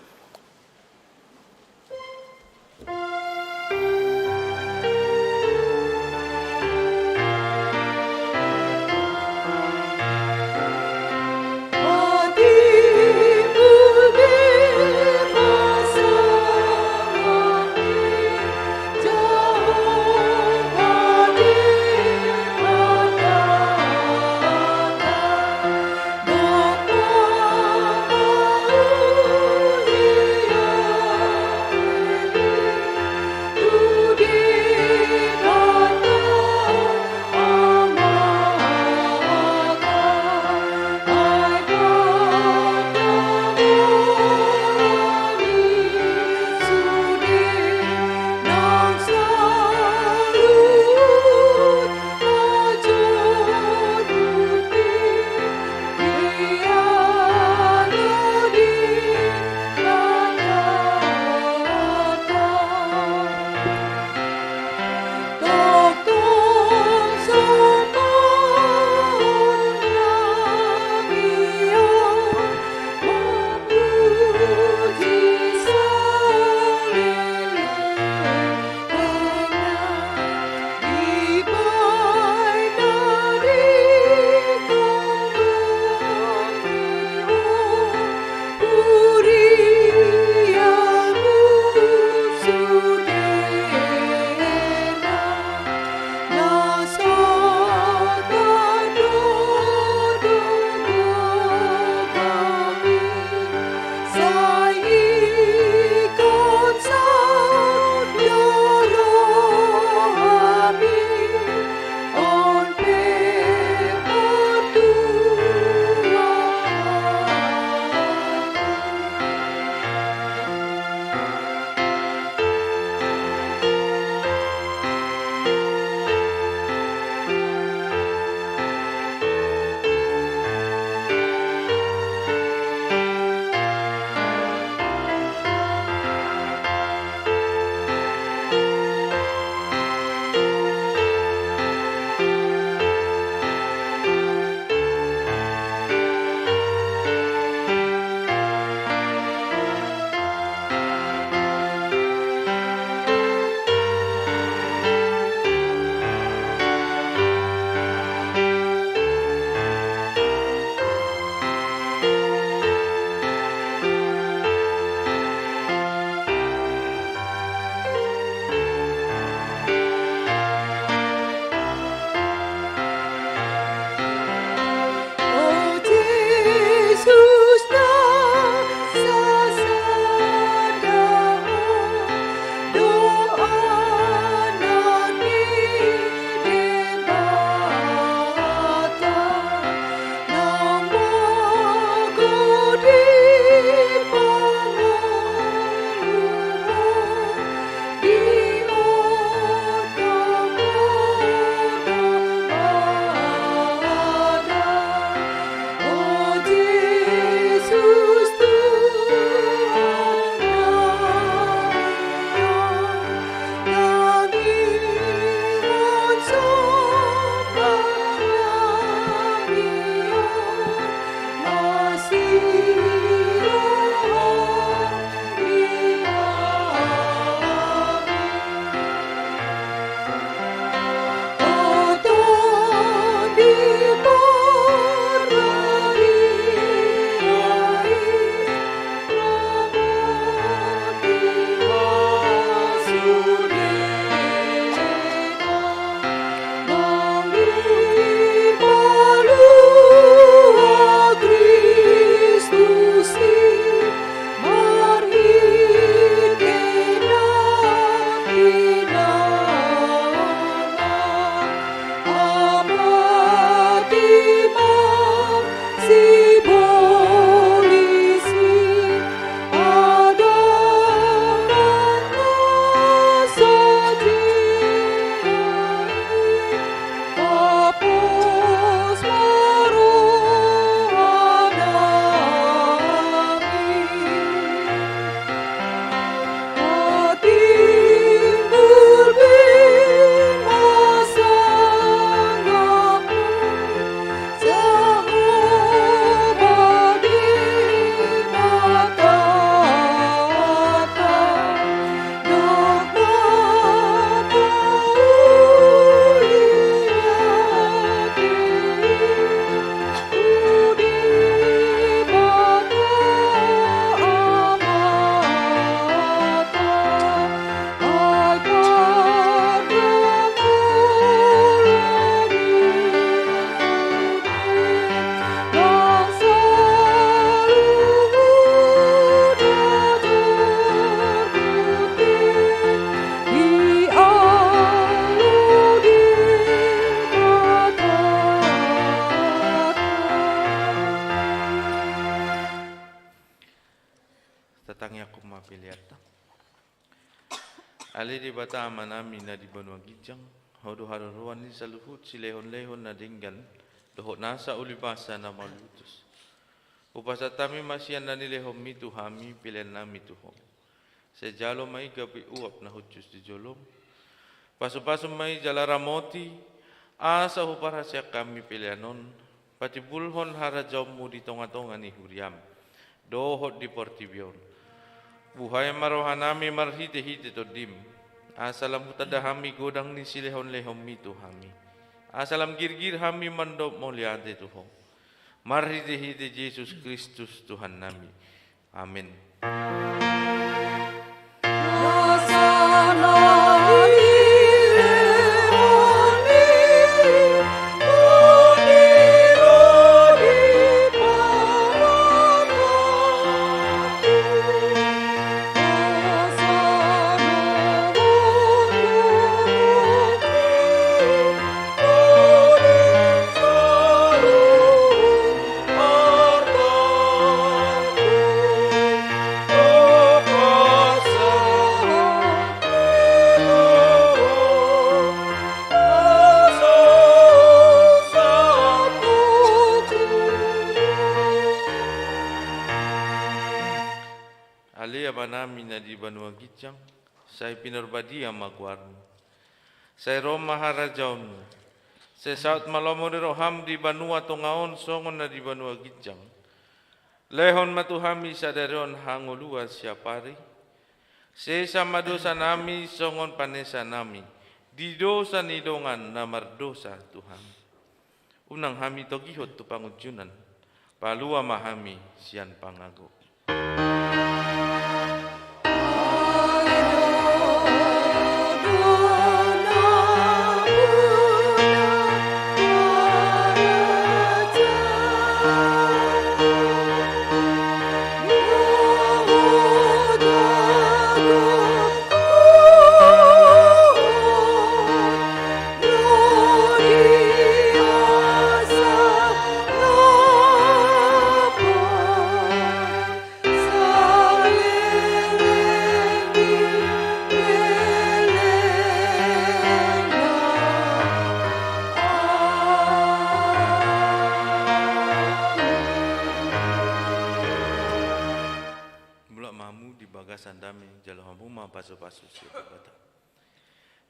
Tangiangkon ma peleanta. Ale Debata Amanami na di banua ginjang, Ho do haroroan ni saluhut silehonlehon na denggan dohot nasa ulibasa na malutus. Hupasahat hami ma sian na nilehonMi tu hami peleannami tu Ho. Sai jalo ma i gabe uap na hushus di jolom. Pasupasu ma i jala ramoti, asa huparhaseang hami pelean on patimbulhon harajaonMu di tongatonga ni huriaM dohot di portibi on. Buhai ma rohanami marhitehite TondiM, asa lam hutanda hami godang ni silehonlehonMi tu hami, asa lam girgir hami mandok mauliate tu Ho. Marhitehite Jesus Kristus Tuhannami. Amen. Ale Amanami na di banua ginjang, sai pinarbadia ma goarMu. Sai ro ma harajaonMu. Sai saut ma lomo ni rohaM di banua tonga on songon na di banua ginjang. Lehon ma tu hami sadari on hangoluan siapari. Sesa ma dosanami songon panesanami di dosa ni dongan na mardosa tu hami. Unang hami togihon tu pangunjunan. Palua ma hami sian pangago. Mulak ma hamu di bagasan dame, jalo hamu ma pasupasu sian Debata.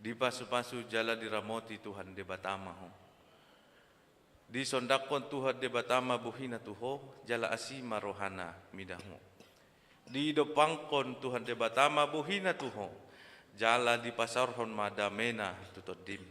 Dipasupasu jala diramoti Tuhan Debata ma ho. Disondangkon Tuhan Debata ma bohina tu ho, jala asi ma rohana mida ho. Didompakkon Tuhan Debata ma bohina tu ho, jala dipasaorhon ma damena tu tondim.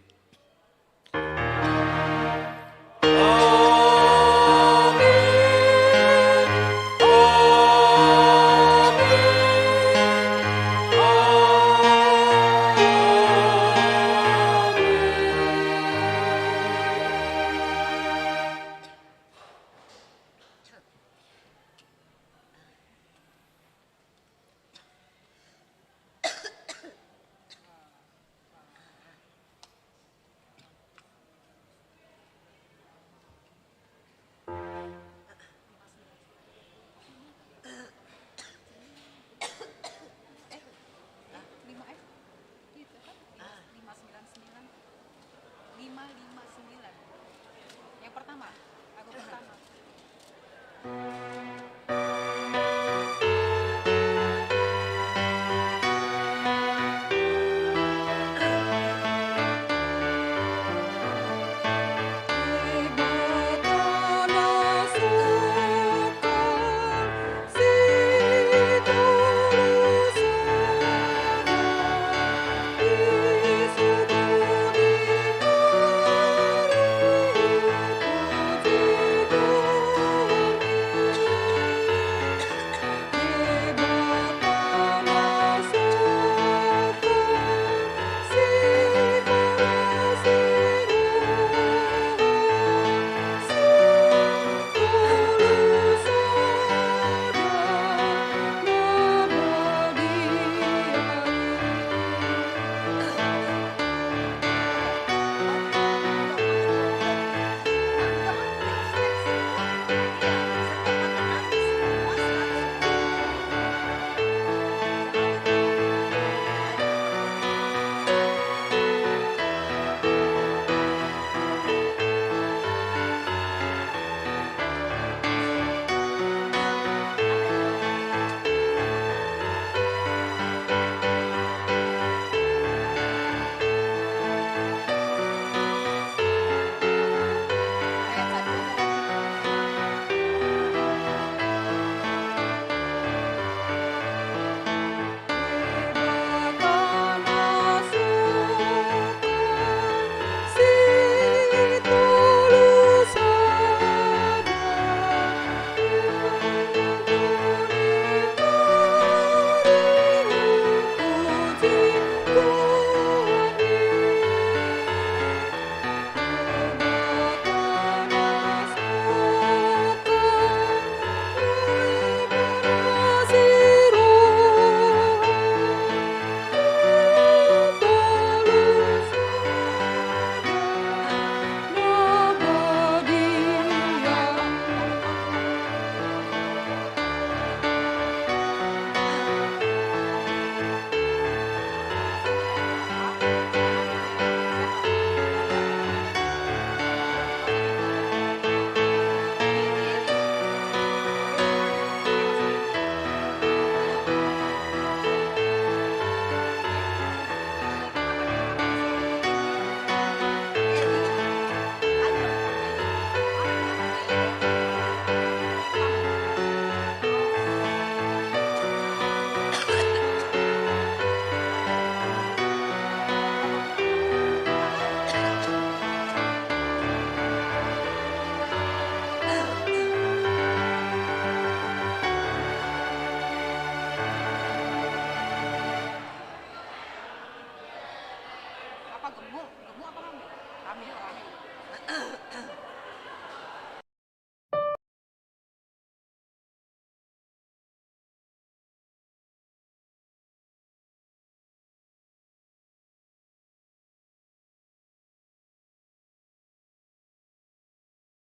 Lima, eh? Gitu kan? Lima sembilan sembilan. Lima lima sembilan. Yang pertama, lagu pertama.